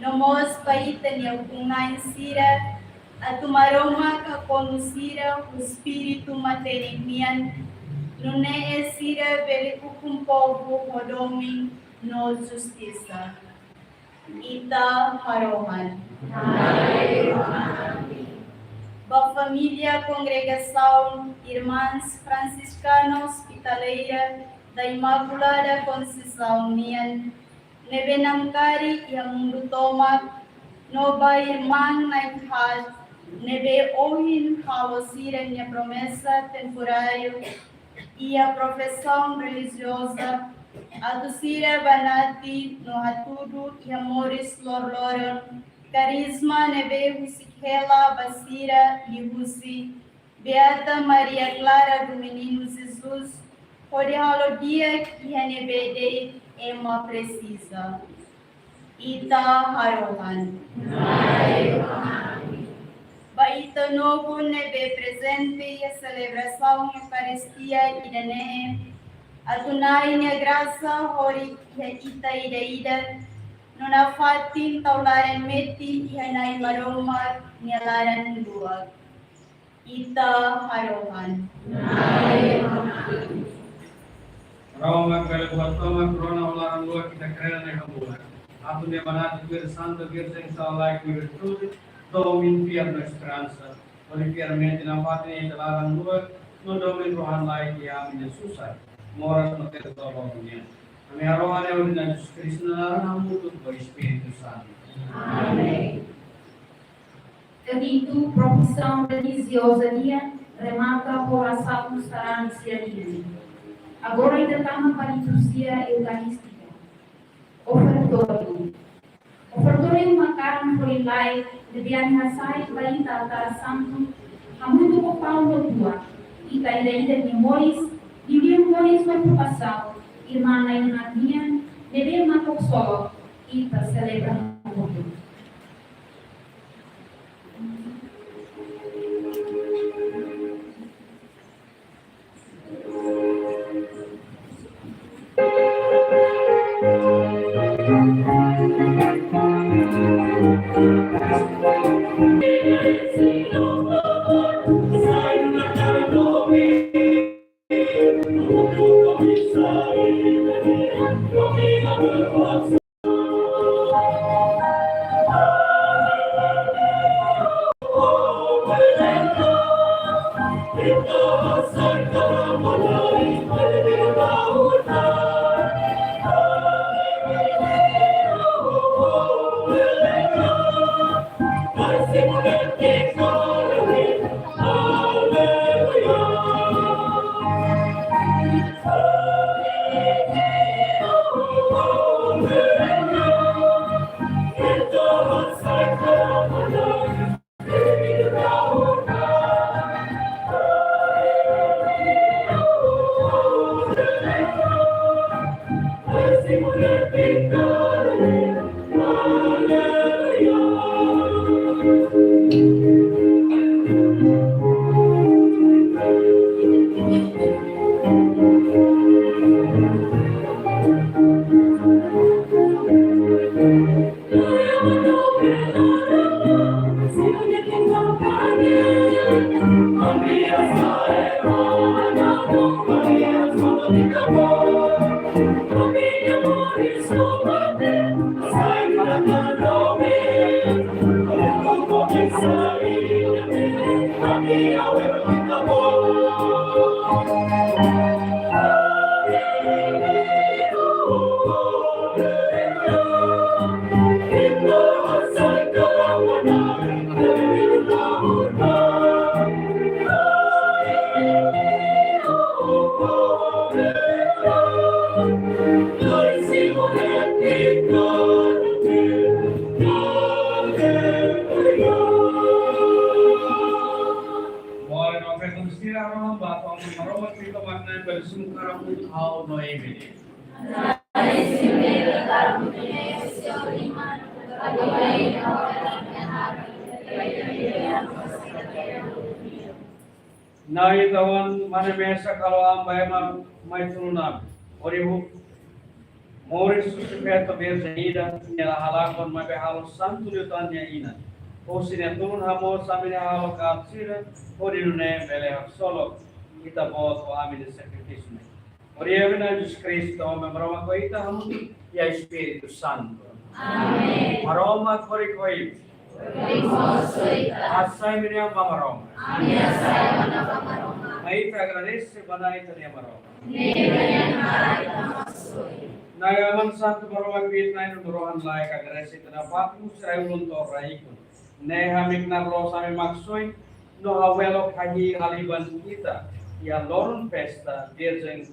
no mós ba ita-nia ukun-na'in sira, atu Maromak hakonu sira ho espíritu matenek nian, nune'e sira bele ukun povu ho domin no justisa. Ita harohan. Ba família Kongregasaun Irmãs Franciscanas Hospitaleiras da Imaculada Conceição nian, ne'ebé namkari iha mundu tomak, no ba irmán na'in-haat, ne'ebé ohin halo sira-nia promesa temporáriu iha profesaun relijioza, atu sira banati no hatudu iha moris loroloron karizma ne'ebé husik hela ba sira liuhusi Beata Maria Clara do Menino Jesus, hodi halo di'ak iha ne'ebé de'it ema presiza. Ita harohan. Ba ita-na'in ne'ebé prezente iha selebrasaun Eukaristia ida-ne'e, atu Na'i nia grasa horik iha ita ida-idak, no nafatin tau laran metin iha Na'i Maromak nia laran luak. Ita harohan. Maromak bele buat tomak rona ho laran-luak ita-nia kreda ne'e hamutuk. Atu nia banati tuir Santa Virjen sira-ne'ebé virtude, domin fiar no esperansa, hodi fiarmente nafatin iha ita-nia laran-luak, no domin rohan-laek iha ami-nia susar, moras no terus tolong nian. Ami harohan ne'e hodi Jesus Kristu nia naran hamutuk ho Espíritu Santu. Amen. Katak prosesaun relijioza nian remata ho orasaun sarani sira nian. Agora ita tama ba liturjia eukarístika. Ofertóriu. Ofertóriu makanan folin-laek ne'ebé ami hasai ba ita altar santu, hamutuk ho paun no tua, ita ida-idak nia moris, liuliu moris no vokasaun irmán na'in-haat nian ne'ebé mak haksolok, ita selebra hamutuk. Mole no feto sira rohan ba tong Maromak Kristu makna bel sungkara pun hau no imi. Na'i Tawan, mane mesak halo an ba ema mai tulun an. Hodi hub moris husi feto virjen ida, nia la halakon maibé halo santu liután nia inan. Husi nia tulun hamoos ami-nia hahalok aat sira, hodi nune'e bele haksolok Ita-Boot ho ami-nia sakrifísiu ne'e. Hodi ami-nia Jesus Kristu, Aman Maromak ho ita hamutuk iha Espíritu Santu. Amen. Maromak horiseik ho ita. Horiseik ho ita. Hasai imi-nia an ba Maromak. Ami hasai ami-nia an ba Maromak. Mai ita agradese ba Na'i ita-nia Maromak. Ne'e mak di'ak no di'ak. Na'i Aman Santu, Maromak kbiit-na'in no rohan-laek, agradese ita nafatin husi rai-ulun to'o rai-ikun. Ne'e hanesan knaar loos ami Maksoin no hawelok hahi'i haliban ita iha loron festa Virjen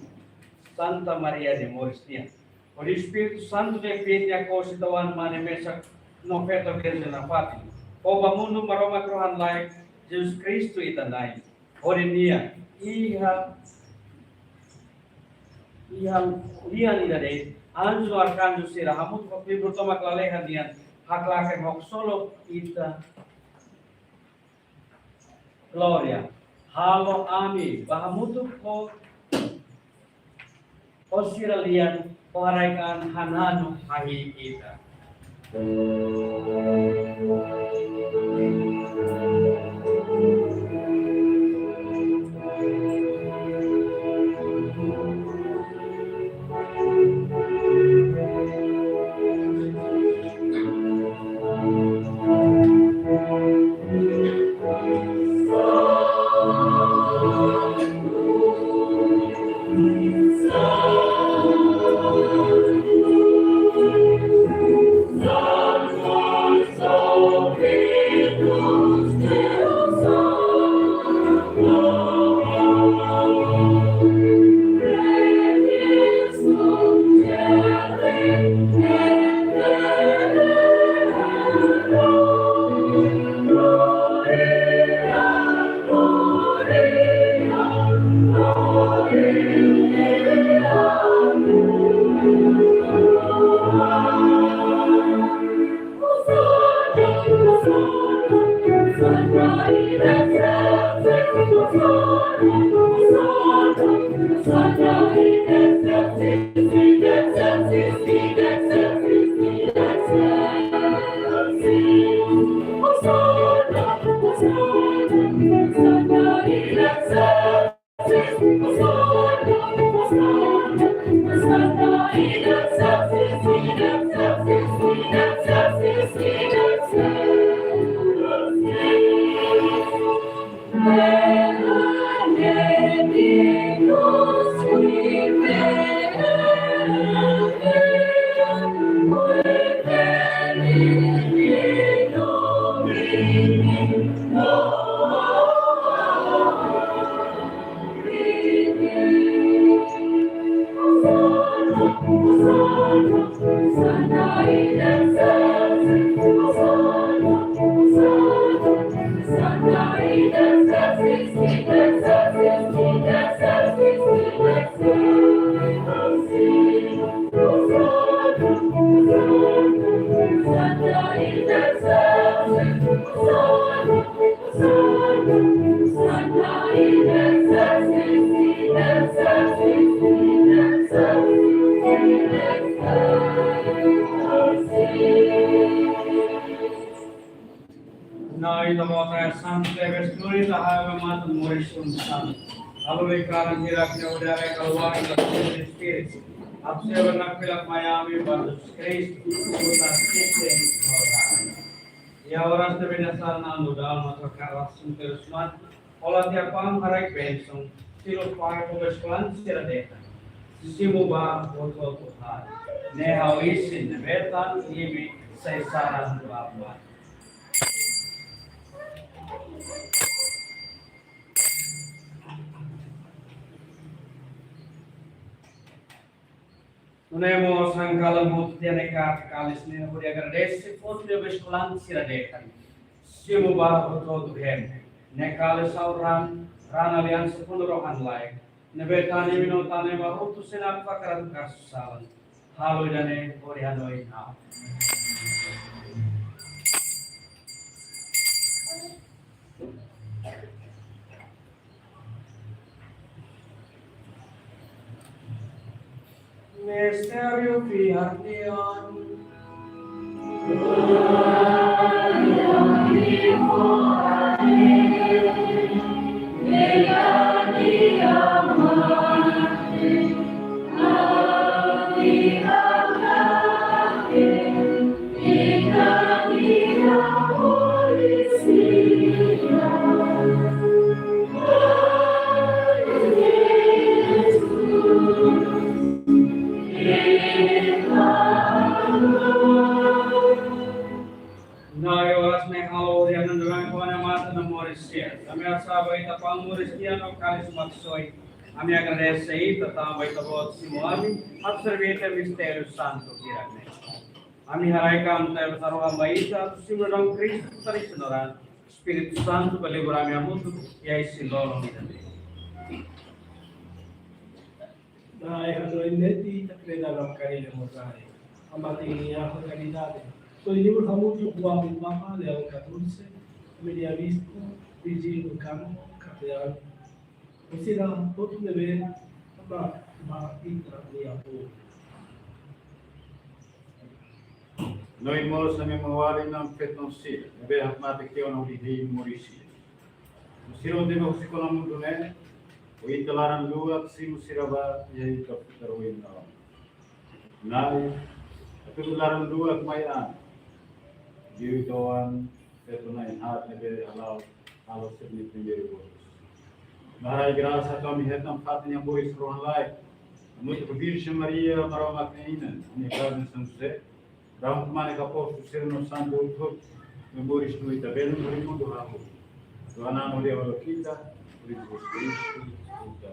Santa Maria de Moris nian. Hodi Espíritu Santu nia kbiit nia kous ita-nia an, mane mesak no feto virjen nafatin. Fó ba mundu Maromak rohan-laek, Jesus Kristu ita-nia Na'i. Hodi nia, iha, iha, iha nia dade, anju, arkanju sira hamutuk ho vibru tomak lalehan nian, haklaken haksolok ita glória. Halo ami bá hamutuk ho, ho sira lian, ho haraik-an hananu hahi'i ita. Na'i, Ita-Boot santu tebes, tuir Ita-nia matan moris santu. Halo liután hirak-ne'e hodi haree kaluar Ita-nia Espíritu. Atu sei nakfilak mai ami ba Jesus Kristu, Ita-nia Filho. Iha oras ne'ebé nia sarani no dal mata karas sum terus mat, hola tiha pán, haraik bensaun, simu fali ba eskolante sira dehan: Simu bá hotu-hotu haat. Ne'e ha'u-nia isin ne'ebé tan imi sei saran ba buat. Nune'e mós, han kalan hotu tiha ne'e kaer kalis ne'e hodi agradese, foti ba eskolante sira dehan: Simu bá hotu-hotu hemu. Ne'e kalis ha'u-nia ran, ran aliansa funu rohan-laek, ne'ebé tan imi no tan ema hotu sei nakfa kalan kasu salan. Halo ida-ne'e hodi hanoin ha'u. Mistériu fiar nian. Na'i, oras ne'e halo hodi hanoin ba Nia matan moris sira. Ami hasa'e ba Ita pán moris nian no kalis maksoin. Ami agradese Ita tanba Ita-Boot simu ami atu serbí Ita mistériu santu hirak-ne'e. Ami haraik ami tebes harohan ba Ita, atu simu dadaun Kristu, Kristu no ran, Espíritu Santu, ba liur ami hamutuk iha isin-lolon ida-ne'e. Na'i, hanoin netik Ita-nia Na'i Maria Mozari, Ama nia Karidade, no liur hamutuk ho Amu Papa Leão katorze, ami-nia Bispu, Virgílio do Carmo, Kardeál, no sira hotu ne'ebé hamlaha ba Ita-nia povu. No mós ami-nia maun-alin naran feton sira ne'ebé hakmatek tiha ona hodi hein moris sira. Sira hotu ne'ebé husik ona mundu ne'e, ho Ita laran-luak simu sira ba iha Ita futar oin ona. Na'i, atu laran-luak mai an, liuliu Ita-nia oan feto na'in-haat ne'ebé hala'o, hala'o sira-nia primeiru boot. Haraik grasa atu ami hetan fatin iha moris rohan-laek, hamutuk ho Virjen Maria, Maromak nia Inan, ami-nia kazen São José, Rahun kmane ka postu sira no santu hotu-hotu, ne'ebé moris no Ita belun horimundu hahú. Atu hanan hodi halo kita, hodi Jesus Kristu, Ita.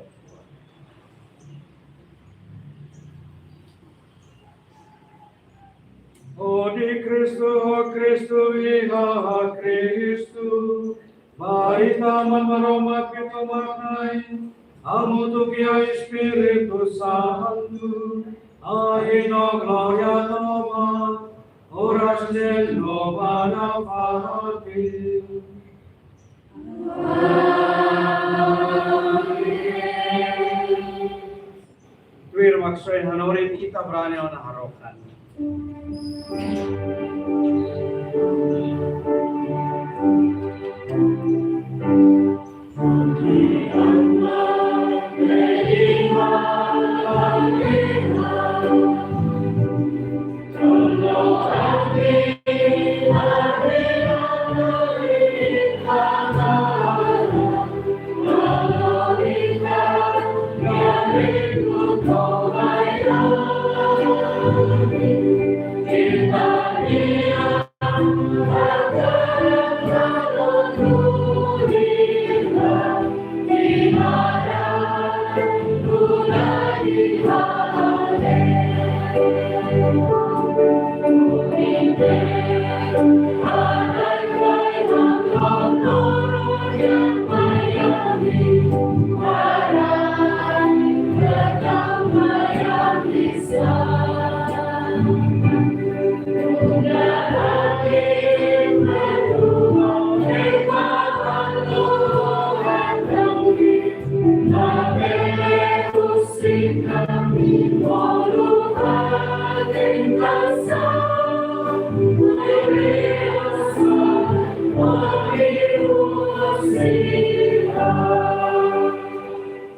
Hodi Kristu, ho Kristu, iha Kristu, ba Ita Aman Maromak, Ita Maromak Na'i, hamutuk iha Espíritu Santu, ahi no glória no mak, oras ne'e no ba nafatin. Soin hanorin ita brani ona harokan.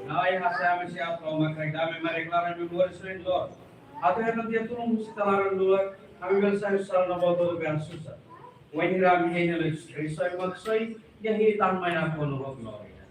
Na'i, hasai ami-nia aplo mak dame mari deklara ami moris soin loos. Atu hetan Nia tulun husi talaran luak, ami bele sai husi sala no boot hotu be susar. Wainhira ami hein Na'i Jesus Kristu, ami mak soin, iha Nia tan mai nakonu ho glória.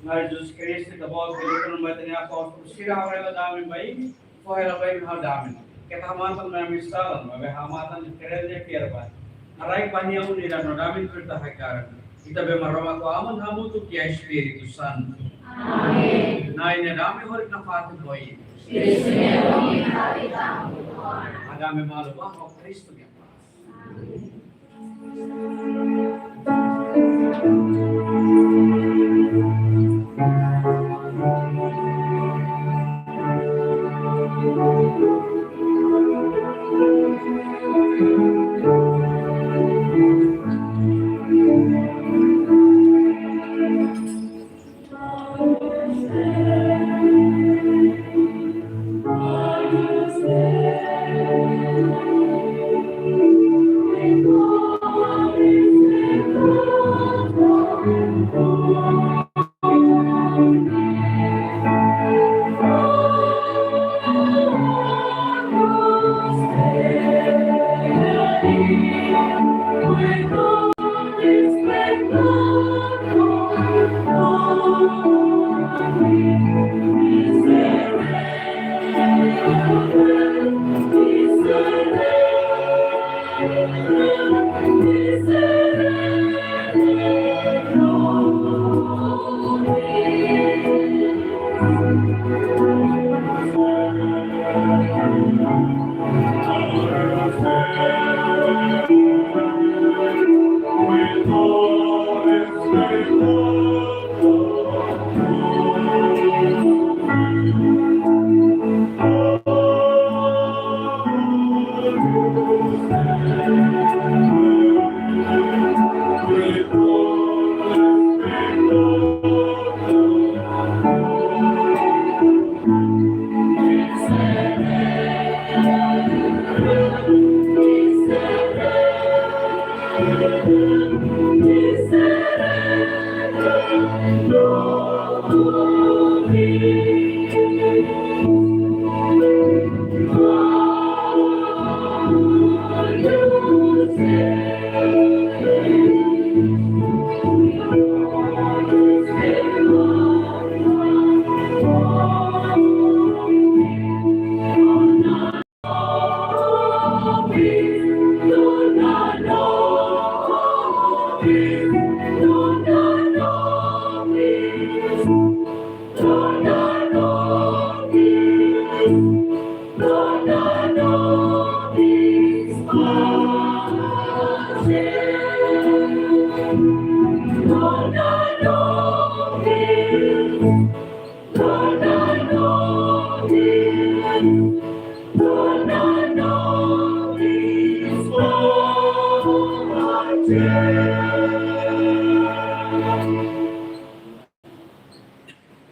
Na'i Jesus Kristu, Ita-Boot, Ita ko'alia mai Ita-nia apóstolu sira, ha'u hela dame ba imi, fó hela ba imi ha'u dame. Keta hamatan mai ami-nia sala, maibé hamatan de'it kreda fiar ba. Haraik ba Nia unidade no dame tuir Ita hakarak. Ita be Maromak ho Aman hamutuk iha Espíritu Santu. Amen. Na'i nia dame horik nafatin ho imi. Espíritu nia dame horik hamutuk ho imi. Hadame malu ba ho Kristu nia pás.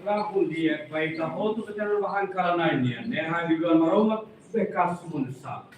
Rahun di'ak ba ita hotu, ita-nia bahan kala na'in nian, ne'e hanesan Maromak be kasu mundu sa.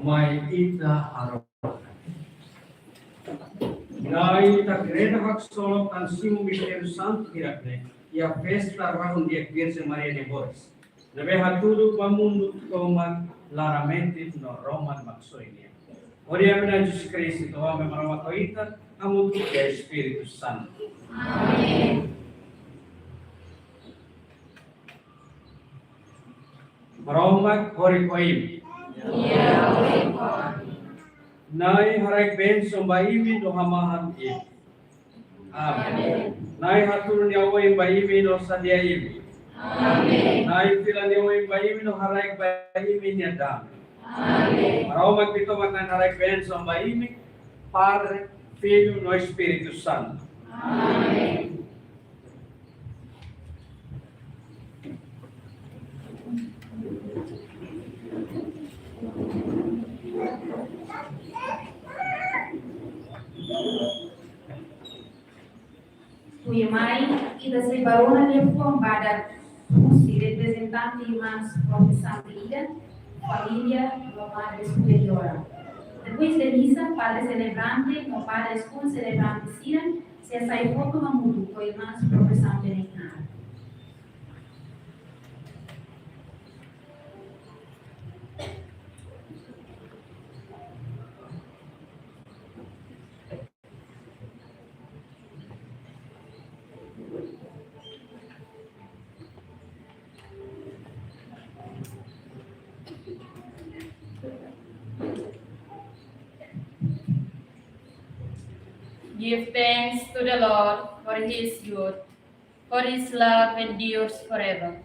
Mai ita harohan. Na'i, ita hakreda haksolok tan simu mistériu santu hirak-ne'e iha festa rahun-di'ak Virjen Maria nia moris, ne'ebé hatudu ba mundu tomak laran-metin no roman Maksoin nian. Hodi Ami Na'i Jesus Kristu, Ita-Boot, Maromak, ho ita, hamutuk ho Espíritu Santu. Amen. Maromak horik ho imi. Nia horik ho ami. Na'i haraik bensaun ba imi no hamahan imi. Amen. Amen. Na'i hatudu nia oin ba imi no sadia imi. Amen. Na'i fila nia oin ba imi no haraik ba imi nia dame. Amen. Maromak Nia tomak Na'i haraik bensaun ba imi, Padre, Filho no Espíritu Santu. Amen. Tuirmai, ita sei bá rona liafuan badak husi reprezentante irmãs profesante ida, família no madre superiora. Depois de misa, padre selebrante no padres konselebrantes sira sei hasai foto hamutuk ho irmãs profesante neinar. Give thanks to the Lord, for He is good, for His love endures forever.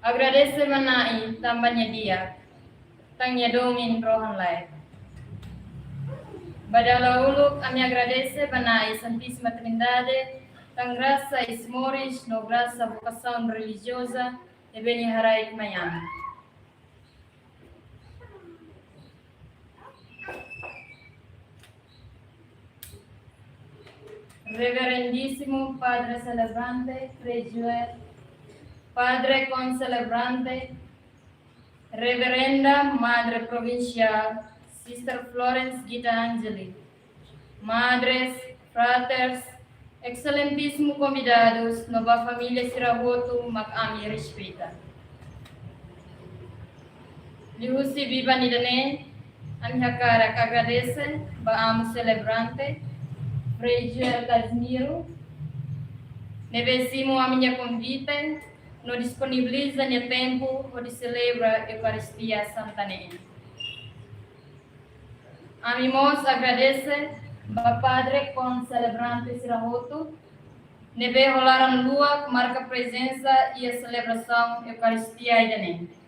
Agradese ba Na'i tanba Nia di'ak, tan Nia domin rohan-laek. Ba dala uluk ami agradese ba Na'i Santíssima Trindade, tan grasa iis-moris no grasa vokasaun relijioza ne'ebé Nia haraik mai ami. Reverendíssimo Padre Celebrante, Frei Joel, Padre Concelebrante, Reverenda Madre Provincial, Sister Florence Gita Angeli, Madres, Fraters, Excelentíssimo Convidados, no ba família sira hotu mak ami respeita. Liuhusi biban ida-ne'e, Ami hakarak agradese ba amu selebrante, Frei Joel Casimiro, ne'ebé simu ami-nia konvite no disponibiliza nia tempu hodi selebra Eukaristia Santa ne'e. Ami mós agradese ba padre ho selebrante sira hotu, ne'ebé ho laran luak marka prezensa iha selebrasaun Eukaristia ida-ne'e.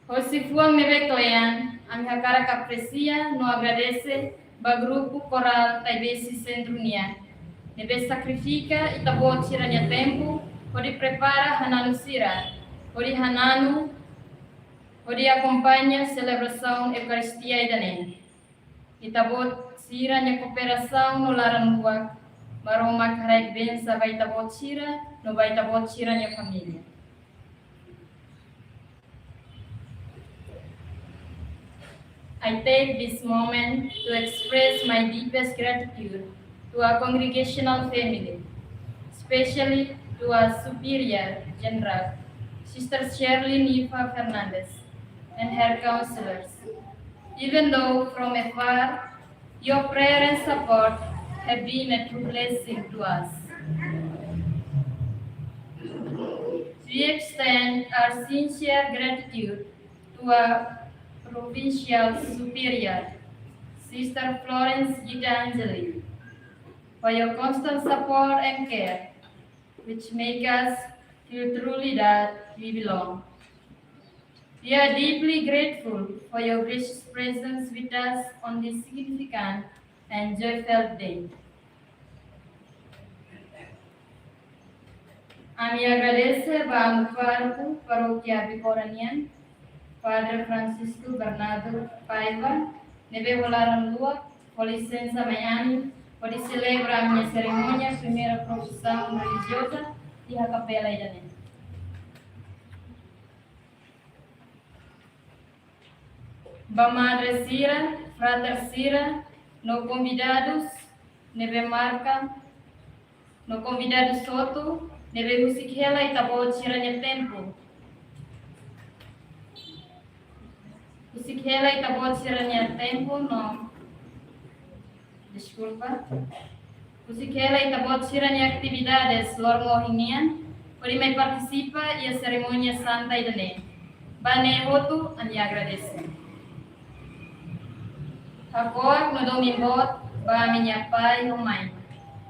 Hosi fuan ne'ebé kle'an, ami hakarak apresia no agradese ba grupu korál Taibesi Sentru nian, ne'ebé sakrifika ita-boot sira-nia tempu hodi prepara hananu sira, hodi hananu, hodi akompaña selebrasaun Eukaristia ida-ne'e. Ita-boot sira-nia kooperasaun no laran luak, Maromak haraik bensa ba ita-boot sira no ba ita-boot sira-nia família. I take this moment to express my deepest gratitude to our congregational family, especially to our Superior General, Sister Shirley Nifa Fernandes, and her counselors. Even though from afar, your prayer and support have been a true blessing to us. We extend our sincere gratitude to our Provincial Superior, Sister Florence Gita Angeli, for your constant support and care, which make us feel truly that we belong. We are deeply grateful for your gracious presence with us on this significant and joy-filled day. Ami agradese ba amu pároku Parókia Bikora nian, Padre Francisco Bernardo Paiva, ne'ebé ho laran luak fó lisensa mai ami hodi selebra ami-nia serimónia primeira profusaun relijioza iha kapela ida-ne'e. Ba madre sira, frater sira, no konvidadus ne'ebé marka, no konvidadus hotu ne'ebé husik hela ita-boot sira-nia tempu. Husik hela ita-boot sira-nia tempu no, deskulpa. Husik hela ita-boot sira-nia atividades loron ohin nian, hodi mai partisipa iha serimónia santa ida-ne'e. Ba ne'e hotu, ami agradese. Hako'ak no domin boot ba ami-nia pai no mãe,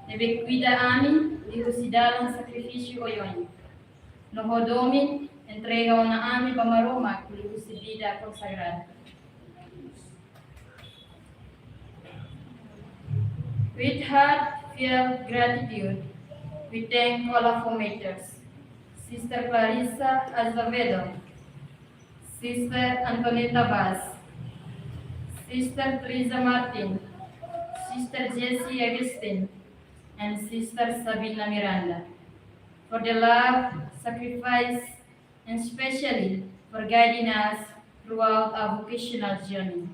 ne'ebé kuida ami liuhusi dalan sakrifísiu oioin, no ho domin entrega ona ami ba Maromak liuhusi vida konsagrada. With heartfelt gratitude, we thank all our formators, Sister Clarissa Azevedo, Sister Antoneta Vaz, Sister Teresa Martin, Sister Jessie Augustine, and Sister Sabina Miranda, for the love, sacrifice, and especially for guiding us throughout our vocational journey.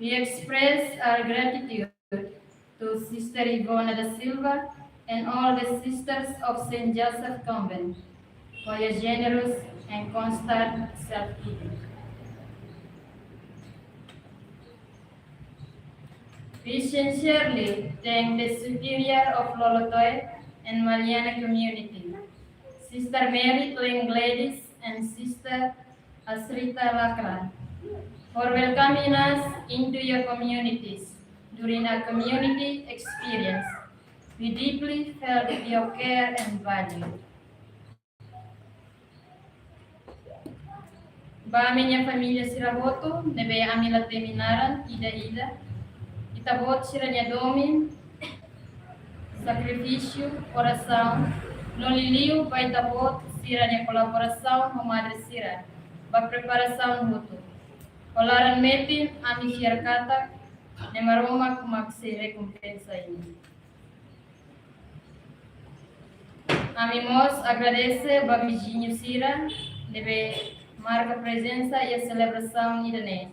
We express our gratitude to Sister Ivona da Silva and all the sisters of Saint Joseph Convent for your generous and constant self-giving. We sincerely thank the Superior of Lolotoe and Maliana community, Sister Mary Tlen Gladys and Sister Asrita Lakra, for welcoming us into your communities during our community experience. We deeply felt your care and value. Ba ami-nia família sira hotu, ne'ebé ami la temi naran ida-ida, ita-boot sira-nia domin, sakrifísiu, orasaun, no liuliu ba ita-boot sira-nia kolaborasaun ho madre sira ba preparasaun hotu. Ho laran metin ami fiar katak Nai Maromak mak sei rekompensa imi. Ami mós agradese ba viziñu sira ne'ebé marka prezensa iha selebrasaun ida-ne'e.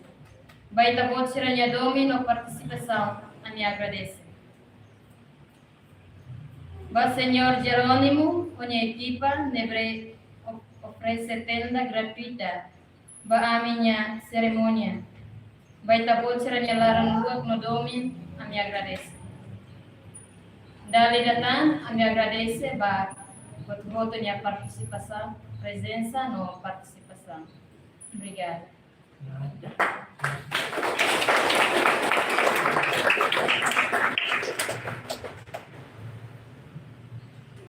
Ba ita-boot sira-nia domin no partisipasaun, ami agradese. Ba Señór Jerónimo ho nia ekipa ne'ebé of-, oferese tenda gratuita ba ami-nia serimónia. Ba ita-boot sira-nia laran-luak no domin, ami agradese. Dala ida tan, ami agradese ba hotu-hotu nia partisipasaun, prezensa no partisipasaun. Obrigada.